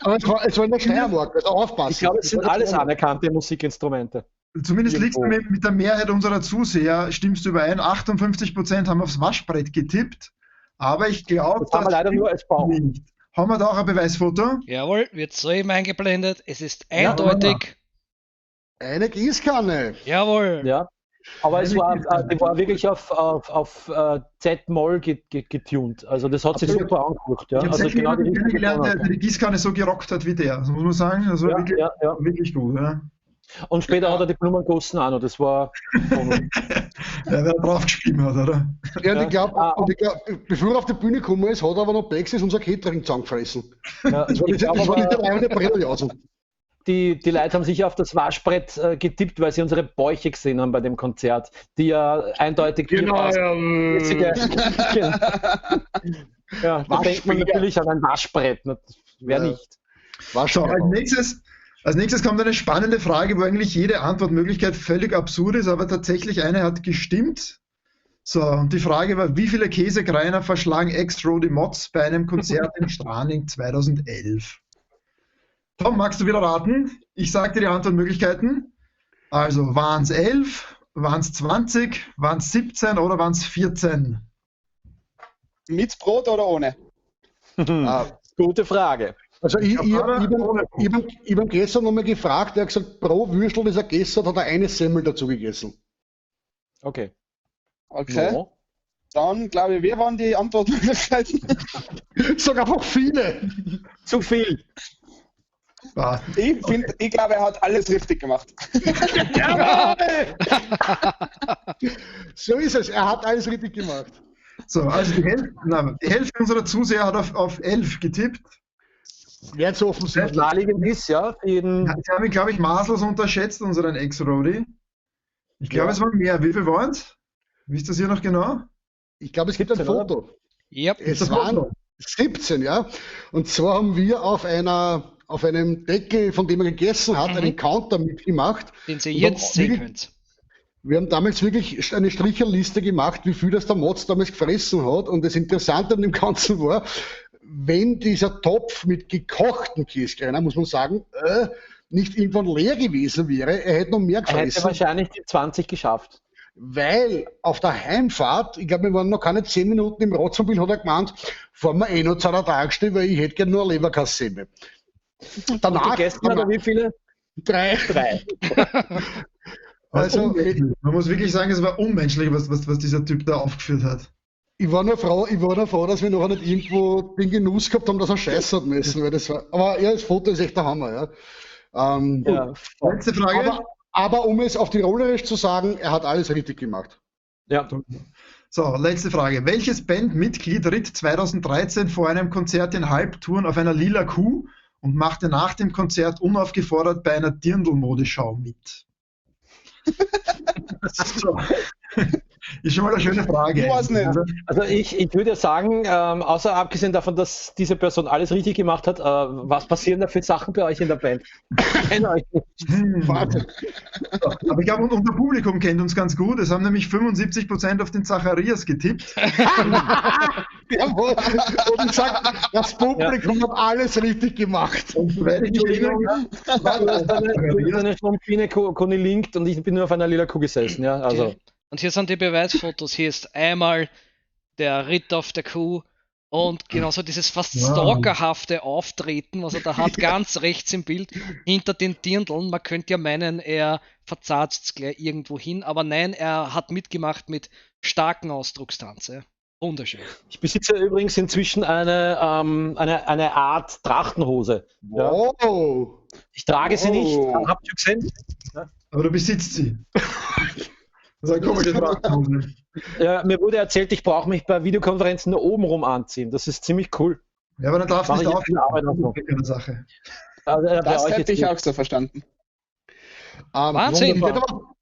Aber es war in der Steiermark, also aufpassen. Ich glaube, es sind Das war alles der Steiermark. anerkannte Musikinstrumente. Zumindest liegst du Irgendwo. mit der Mehrheit unserer Zuseher, stimmst du überein. 58% haben aufs Waschbrett getippt. Aber ich glaube, Das haben wir leider nur als Bauch. nicht. Haben wir da auch ein Beweisfoto? Jawohl, wird soeben eingeblendet. Es ist Ja. eindeutig. Eine Gießkanne. Jawohl. Ja. Aber es war, die war wirklich auf Z-Moll getuned. Also das hat sich Absolut. super angehört. Ja. Ich habe Also selten genau die jemanden richtige kennengelernt, der Tonart. die Gießkanne so gerockt hat wie der. Das muss man sagen. Also Ja, wirklich, ja, ja. wirklich gut. Ja. Und später hat er die Blumen gegossen auch noch. Das war Ja, wer drauf geschrieben hat, oder? Ja, und Ja. ich glaube, Ah. bevor er auf die Bühne gekommen ist, hat er aber noch Plexis unser Catering zusammengefressen. ja, Das war ich diese, glaub das war aber, diese reine Brilljausen. die Leute haben sicher auf das Waschbrett getippt, weil sie unsere Bäuche gesehen haben bei dem Konzert, die ja eindeutig Genau, ja. Ja, da denkt man Waschbrett. natürlich an ein Waschbrett. Na, Wer Ja. nicht? So, als nächstes kommt eine spannende Frage, wo eigentlich jede Antwortmöglichkeit völlig absurd ist, aber tatsächlich eine hat gestimmt. So, und die Frage war, wie viele Käsekreiner verschlagen Ex-Roadie Mods bei einem Konzert in Straning 2011? Tom, magst du wieder raten? Ich sag dir die Antwortmöglichkeiten. Also, waren es 11, waren es 20, waren es 17 oder waren es 14? Mit Brot oder ohne? Ah, Gute Frage. Also ich Aber ich hab ihn gestern nochmal gefragt, er hat gesagt, pro Würstel, das er gegessen hat, hat er eine Semmel dazu gegessen. Okay. Okay. No. Dann glaube ich, wir waren die Antwortmöglichkeiten. Sag einfach viele. Zu viel. Passt. Ich, find, ich glaube, er hat alles richtig gemacht. So ist es, er hat alles richtig gemacht. So, also die Hälfte, na, die Hälfte unserer Zuseher hat auf 11 getippt. Wer zu offensichtlich. Naheliegend ist, ja, für jeden. Ja, Sie haben ihn, glaube ich, maßlos unterschätzt, unseren Ex-Roadie. Ich glaube, Ja. es waren mehr. Wie viel waren es? Wisst ihr das hier noch genau? Ich glaube, es gibt ein 17, oder? Foto. Yep. Es Das waren Foto. 17, ja. Und zwar haben wir auf einem Deckel, von dem er gegessen hat, Mhm. einen Counter mitgemacht. Den ihr Und jetzt sehen wirklich- könnt. Wir haben damals wirklich eine Stricherliste gemacht, wie viel das der Motz damals gefressen hat. Und das Interessante an dem Ganzen war, wenn dieser Topf mit gekochten Käsekreiner, muss man sagen, nicht irgendwann leer gewesen wäre, er hätte noch mehr Er hätte gefressen. wahrscheinlich die 20 geschafft. Weil auf der Heimfahrt, ich glaube, wir waren noch keine 10 Minuten im Rotzmobil, hat er gemeint, fahren wir eh noch zu einer Tankstelle, weil ich hätte gerne nur eine Leberkassemme. Danach, Und gegessen hat er wie viele? drei. Drei. Also, Unmenschlich. Man muss wirklich sagen, es war unmenschlich, was dieser Typ da aufgeführt hat. Ich war nur froh, dass wir nachher nicht irgendwo den Genuss gehabt haben, dass er Scheiß hat müssen, weil das war, aber ja, das Foto ist echt der Hammer, ja. Ja, Letzte Frage. Aber um es auf Tirolerisch zu sagen, er hat alles richtig gemacht. ja. So, letzte Frage. Welches Bandmitglied ritt 2013 vor einem Konzert in Halbtouren auf einer lila Kuh und machte nach dem Konzert unaufgefordert bei einer Dirndl-Modeschau mit? So. Ist schon mal eine schöne Frage. Ich weiß nicht. Also ich würde ja sagen, außer abgesehen davon, dass diese Person alles richtig gemacht hat, was passieren da für Sachen bei euch in der Band? Ich kenne euch nicht. Warte. Aber ich glaube, unser Publikum kennt uns ganz gut. Es haben nämlich 75% auf den Zacharias getippt. Jawohl. Und ich sag, das Publikum hat alles richtig gemacht. Und soweit ich mich Entschuldigung, erinnern du hast eine Schlumpfine konilinkt und ich bin nur auf einer lila Kuh gesessen. Ja, also. Okay. Und hier sind die Beweisfotos. Hier ist einmal der Ritt auf der Kuh und genauso dieses fast Wow. stalkerhafte Auftreten, was er da hat, ganz rechts im Bild, hinter den Dirndln. Man könnte ja meinen, er verzahlt gleich irgendwo hin, aber nein, er hat mitgemacht mit starken Ausdruckstanz. Ja. Wunderschön. Ich besitze übrigens inzwischen eine Art Trachtenhose. Ja. Wow. Ich trage sie nicht, Oh. habt ihr gesehen? Aber du besitzt sie. Das ist eine komische Trachtenhose. Ja, mir wurde erzählt, ich brauche mich bei Videokonferenzen nur oben rum anziehen. Das ist ziemlich cool. Ja, aber dann darfst du Mach nicht ich jetzt in der Arbeit aufhören. auch Das ist keine Sache. Also, bei Das euch hätte jetzt ich nicht. auch so verstanden. Wahnsinn.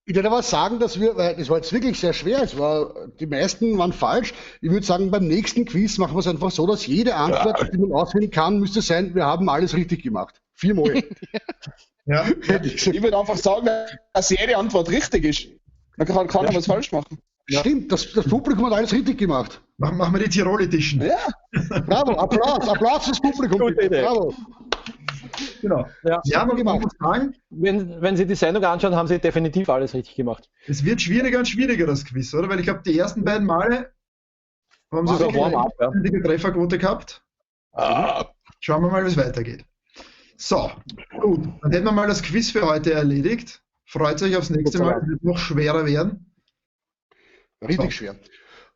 Ich würde aber sagen, dass wir, weil das war jetzt wirklich sehr schwer, es war, die meisten waren falsch. Ich würde sagen, beim nächsten Quiz machen wir es einfach so, dass jede Antwort, die man auswählen kann, müsste sein, wir haben alles richtig gemacht. 4-mal. Ja. Hätte ich gesagt. Ich würde einfach sagen, dass jede Antwort richtig ist. Dann kann keiner was falsch machen. Stimmt, das Publikum hat alles richtig gemacht. Machen wir die Tirol Edition. Ja. Bravo, Applaus, Applaus fürs Publikum. Gute bitte. Idee. Bravo. Genau. Ja. Ja, man Gemacht. muss sagen, Wenn Sie die Sendung anschauen, haben Sie definitiv alles richtig gemacht. es wird schwieriger und schwieriger, das Quiz, oder? Weil ich glaube, die ersten beiden Male haben sie So wirklich eine Warm-up, ja. wahnsinnige Trefferquote gehabt. Schauen wir mal, wie es weitergeht. So, gut. Dann hätten wir mal das Quiz für heute erledigt. Freut euch aufs nächste Mal. Es wird noch schwerer werden. Richtig schwer.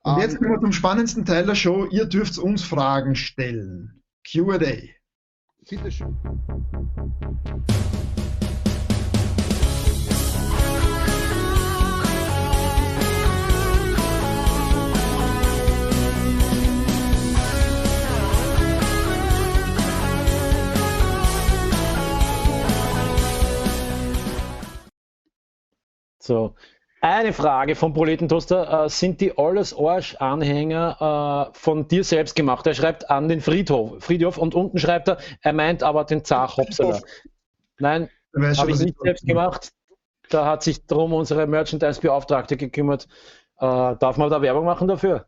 Und jetzt kommen wir zum spannendsten Teil der Show. Ihr dürft uns Fragen stellen. Q&A. Bitte schön. So. Eine Frage vom Proletentoaster. Sind die Alles Arsch-Anhänger von dir selbst gemacht? Er schreibt an den Friedhof und unten schreibt er, er meint aber den Zach Hopsala. Nein, Du weißt schon, habe ich was nicht selbst gemacht. Da hat sich drum unsere Merchandise-Beauftragte gekümmert. Darf man da Werbung machen dafür?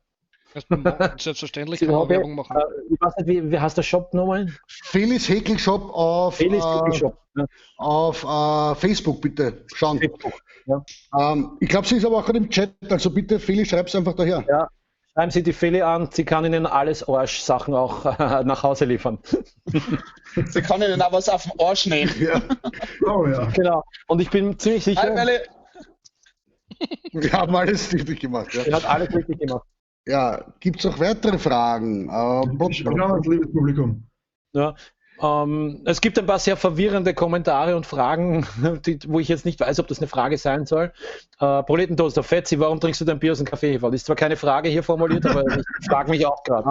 Selbstverständlich kann man Okay. Werbung machen. Ich weiß nicht, wie heißt der Shop nochmal? Felis Häkelshop auf, Felis Shop. Ja. auf Facebook, bitte schauen. Facebook. Ja. Ich glaube, sie ist aber auch gerade im Chat, also bitte, Feli, schreib's einfach daher. Ja. Schreiben Sie die Feli an, sie kann Ihnen alles Arsch-Sachen auch nach Hause liefern. Sie kann Ihnen auch was auf den Arsch nehmen. Ja. Oh ja. Genau. Und ich bin ziemlich sicher, Hi, Meli. Wir haben alles richtig gemacht. Ja, sie hat alles richtig gemacht. ja, gibt es noch weitere Fragen? Schauen wir uns, liebes Publikum. Ja. Es gibt ein paar sehr verwirrende Kommentare und Fragen, wo ich jetzt nicht weiß, ob das eine Frage sein soll. Proletentoaster, Fetzi, warum trinkst du dein Bier aus dem Kaffee? Das ist zwar keine Frage hier formuliert, aber ich frage mich auch gerade.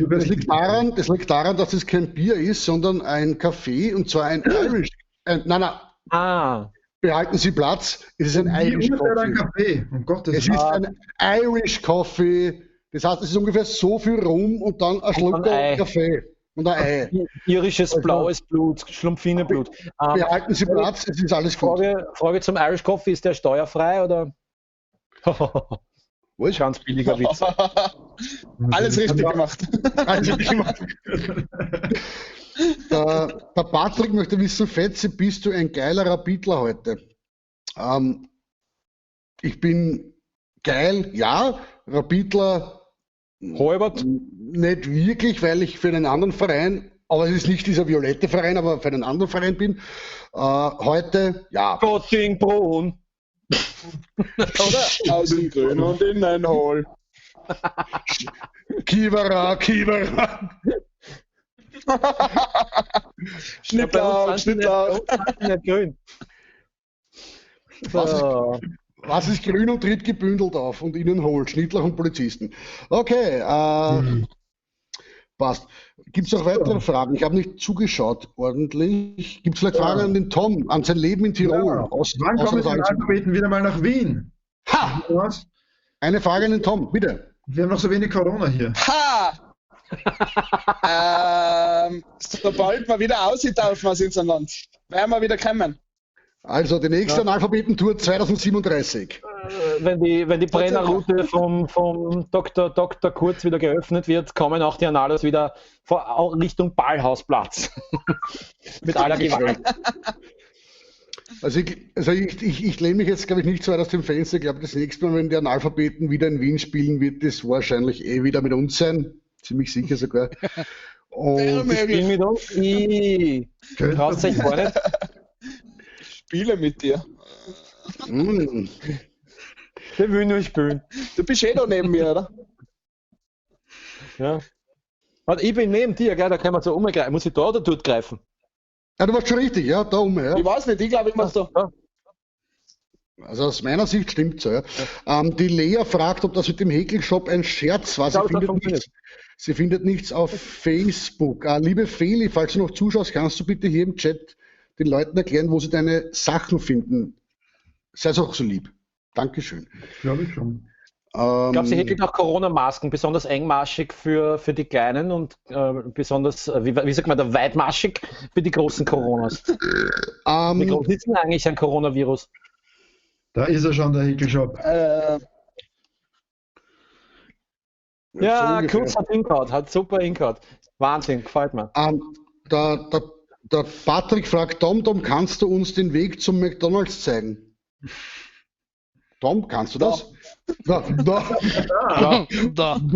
Das liegt daran, dass es kein Bier ist, sondern ein Kaffee, und zwar ein Irish. Nein, nein. Behalten Sie Platz. Es ist ein Irish Coffee. Coffee. Um Gottes Es ist ein Irish Coffee. Das heißt, es ist ungefähr so viel Rum und dann ein Schluck Kaffee. Und ein Ei. Irisches blaues Blut, Schlumpfineblut. Behalten Sie Platz, es ist alles gut. Frage zum Irish Coffee, ist der steuerfrei oder? Was? Ganz billiger Witz. Alles richtig gemacht. Alles richtig gemacht. Der Patrick möchte wissen, Fetzi, bist du ein geiler Rapidler heute? Ich bin geil, ja. Rapidler Halbert? Nicht wirklich, weil ich für einen anderen Verein, aber es ist nicht dieser violette Verein, aber für einen anderen Verein bin. Heute, ja. Gottingbrunn. Oder? Aus dem Grün und in ein Hol. Kiewerer, Kiewerer. Schnittlauch, Schnittlauch. Nicht grün. Was ist grün und tritt gebündelt auf und ihnen holt? Schnittlauch und Polizisten. Okay, passt. Gibt es noch weitere Fragen? Ich habe nicht zugeschaut ordentlich. Gibt es vielleicht Fragen an den Tom, an sein Leben in Tirol? Ja. Wann kommen die Alphabeten wieder mal nach Wien? Ha! Was? Eine Frage an den Tom, bitte. Wir haben noch so wenig Corona hier. Ha! Sobald man wieder aussieht, darf man ins Land. Werden wir wieder kommen. Also die nächste Analphabetentour 2037. Wenn die Brennerroute vom Dr. Dr. Kurz wieder geöffnet wird, kommen auch die Analos wieder Richtung Ballhausplatz. Mit aller Gewalt. Also ich lehne mich jetzt, glaube ich, nicht so weit aus dem Fenster. Ich glaube, das nächste Mal, wenn die Analphabeten wieder in Wien spielen, wird das wahrscheinlich eh wieder mit uns sein. Ziemlich sicher sogar. Und die spielen mit uns? Traust euch gar nicht? Ich spiele mit dir. Mm. Der will nur spielen. Du bist eh da neben mir, oder? Ja. Und ich bin neben dir, gell? Da können wir so umgreifen. Muss ich da oder dort greifen? Ja, du warst schon richtig, ja, da um. Ja. Ich weiß nicht, ich glaube, ich muss da. Ja. Also aus meiner Sicht stimmt so, ja. Die Lea fragt, ob das mit dem Häkelshop ein Scherz war. Sie findet nichts auf Facebook. Liebe Feli, falls du noch zuschaust, kannst du bitte hier im Chat den Leuten erklären, wo sie deine Sachen finden. Sei auch so lieb. Dankeschön. Glaube ich schon. Ich glaube, sie häkelt auch Corona-Masken, besonders engmaschig für die Kleinen und besonders, wie sagt man da, weitmaschig für die großen Coronas. Wie groß ist denn eigentlich ein Coronavirus? Da ist er schon, der Häkelshop. Ja, so Kurz hat hingehauen, hat super hingehauen. Wahnsinn, gefällt mir. Der Patrick fragt, Tom, kannst du uns den Weg zum McDonald's zeigen? Tom, kannst du das? Da. Da.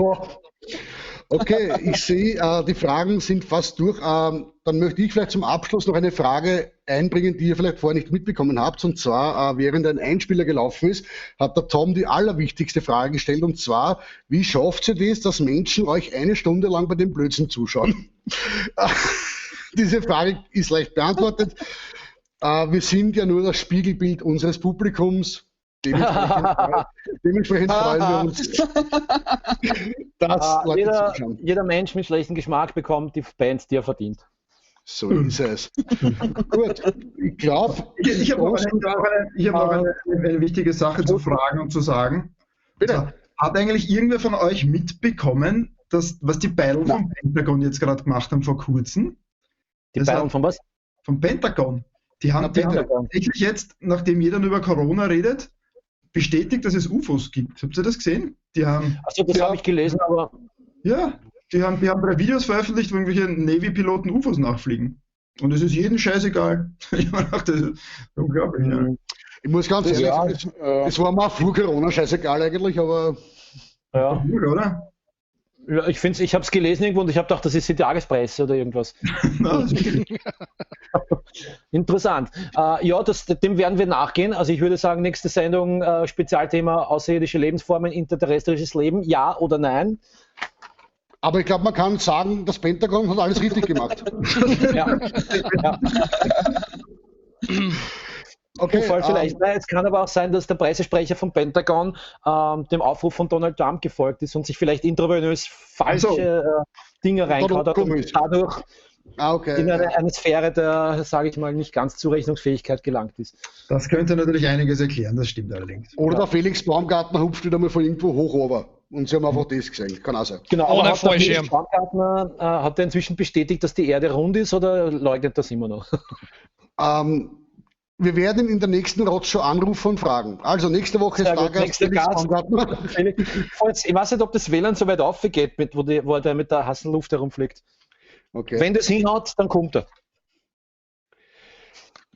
Okay, ich sehe, die Fragen sind fast durch. Dann möchte ich vielleicht zum Abschluss noch eine Frage einbringen, die ihr vielleicht vorher nicht mitbekommen habt. Und zwar, während ein Einspieler gelaufen ist, hat der Tom die allerwichtigste Frage gestellt. Und zwar, wie schafft ihr das, dass Menschen euch eine Stunde lang bei dem Blödsinn zuschauen? Diese Frage ist leicht beantwortet. Wir sind ja nur das Spiegelbild unseres Publikums. Dementsprechend freuen wir uns, dass Leute zuschauen. Jeder Mensch mit schlechtem Geschmack bekommt die Bands, die er verdient. So ist es. Gut, ich glaube... Ich habe noch eine wichtige Sache zu fragen und zu sagen. Bitte. Also, hat eigentlich irgendwer von euch mitbekommen, dass, was die Battle vom Pentagon jetzt gerade gemacht haben vor kurzem? Die Battle von was? Vom Pentagon. Die haben tatsächlich jetzt, nachdem jeder über Corona redet, bestätigt, dass es UFOs gibt. Habt ihr das gesehen? Die haben, also das habe ich gelesen, aber... Ja, die haben 3 Videos veröffentlicht, wo irgendwelche Navy-Piloten UFOs nachfliegen. Und es ist jedem scheißegal. Ich meine, das ist unglaublich. Ja. Ich muss ganz ehrlich sagen, es war mir auch vor Corona scheißegal eigentlich, aber... Ja. Cool, oder? Ja, ich finde, ich habe es gelesen irgendwo und ich habe gedacht, das ist die Tagespresse oder irgendwas. Interessant. Ja, dem werden wir nachgehen. Also ich würde sagen, nächste Sendung, Spezialthema außerirdische Lebensformen, interterrestrisches Leben, ja oder nein? Aber ich glaube, man kann sagen, das Pentagon hat alles richtig gemacht. Ja. Ja. Okay, Zufall vielleicht. Nein, es kann aber auch sein, dass der Pressesprecher vom Pentagon dem Aufruf von Donald Trump gefolgt ist und sich vielleicht intravenös falsche Dinge reingehauen hat und dadurch in eine Sphäre der, sage ich mal, nicht ganz Zurechnungsfähigkeit gelangt ist. Das könnte natürlich einiges erklären, das stimmt allerdings. Oder der Felix Baumgartner hupft wieder mal von irgendwo hoch runter und sie haben einfach das gesehen, kann auch sein. Genau, aber hat der Felix Baumgartner hat er inzwischen bestätigt, dass die Erde rund ist oder leugnet das immer noch? Wir werden in der nächsten Rotzshow anrufen und fragen. Also nächste Woche ist Stargast Felix Baumgartner. Ich weiß nicht, ob das WLAN so weit aufgeht, wo der mit der heißen Luft herumfliegt. Okay. Wenn das hinhaut, dann kommt er.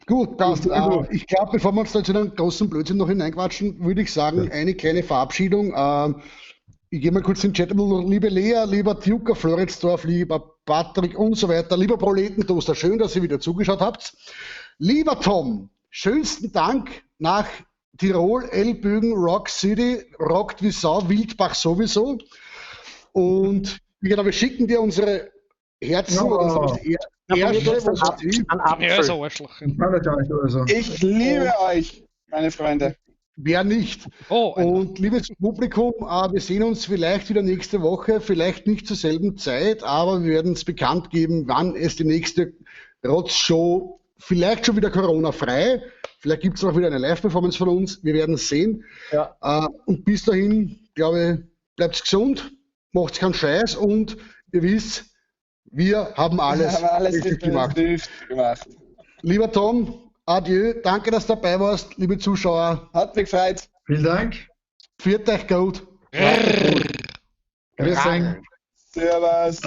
Gut, passt. Ich glaube, bevor wir uns da zu einem großen Blödsinn noch hineinquatschen, würde ich sagen, eine kleine Verabschiedung. Ich gehe mal kurz in den Chat. Liebe Lea, lieber Tjuka Floridsdorf, lieber Patrick und so weiter, lieber Proletentoaster, schön, dass ihr wieder zugeschaut habt. Lieber Tom, schönsten Dank nach Tirol, Ellbögen, Rock City, rockt wie Sau, Wildbach sowieso. Und genau, wir schicken dir unsere Herzen oder Ich liebe euch, meine Freunde. Wer nicht? Oh, und liebes Publikum, wir sehen uns vielleicht wieder nächste Woche, vielleicht nicht zur selben Zeit, aber wir werden es bekannt geben, wann es die nächste Rotzshow, vielleicht schon wieder Corona-frei, vielleicht gibt es auch wieder eine Live-Performance von uns, wir werden es sehen. Ja. Und bis dahin, glaube ich, bleibt gesund, macht keinen Scheiß und ihr wisst, wir haben alles, richtig gemacht. Lieber Tom, Adieu, danke, dass du dabei warst, liebe Zuschauer. Hat mich gefreut. Vielen Dank. Führt euch gut. Grüß euch. Servus.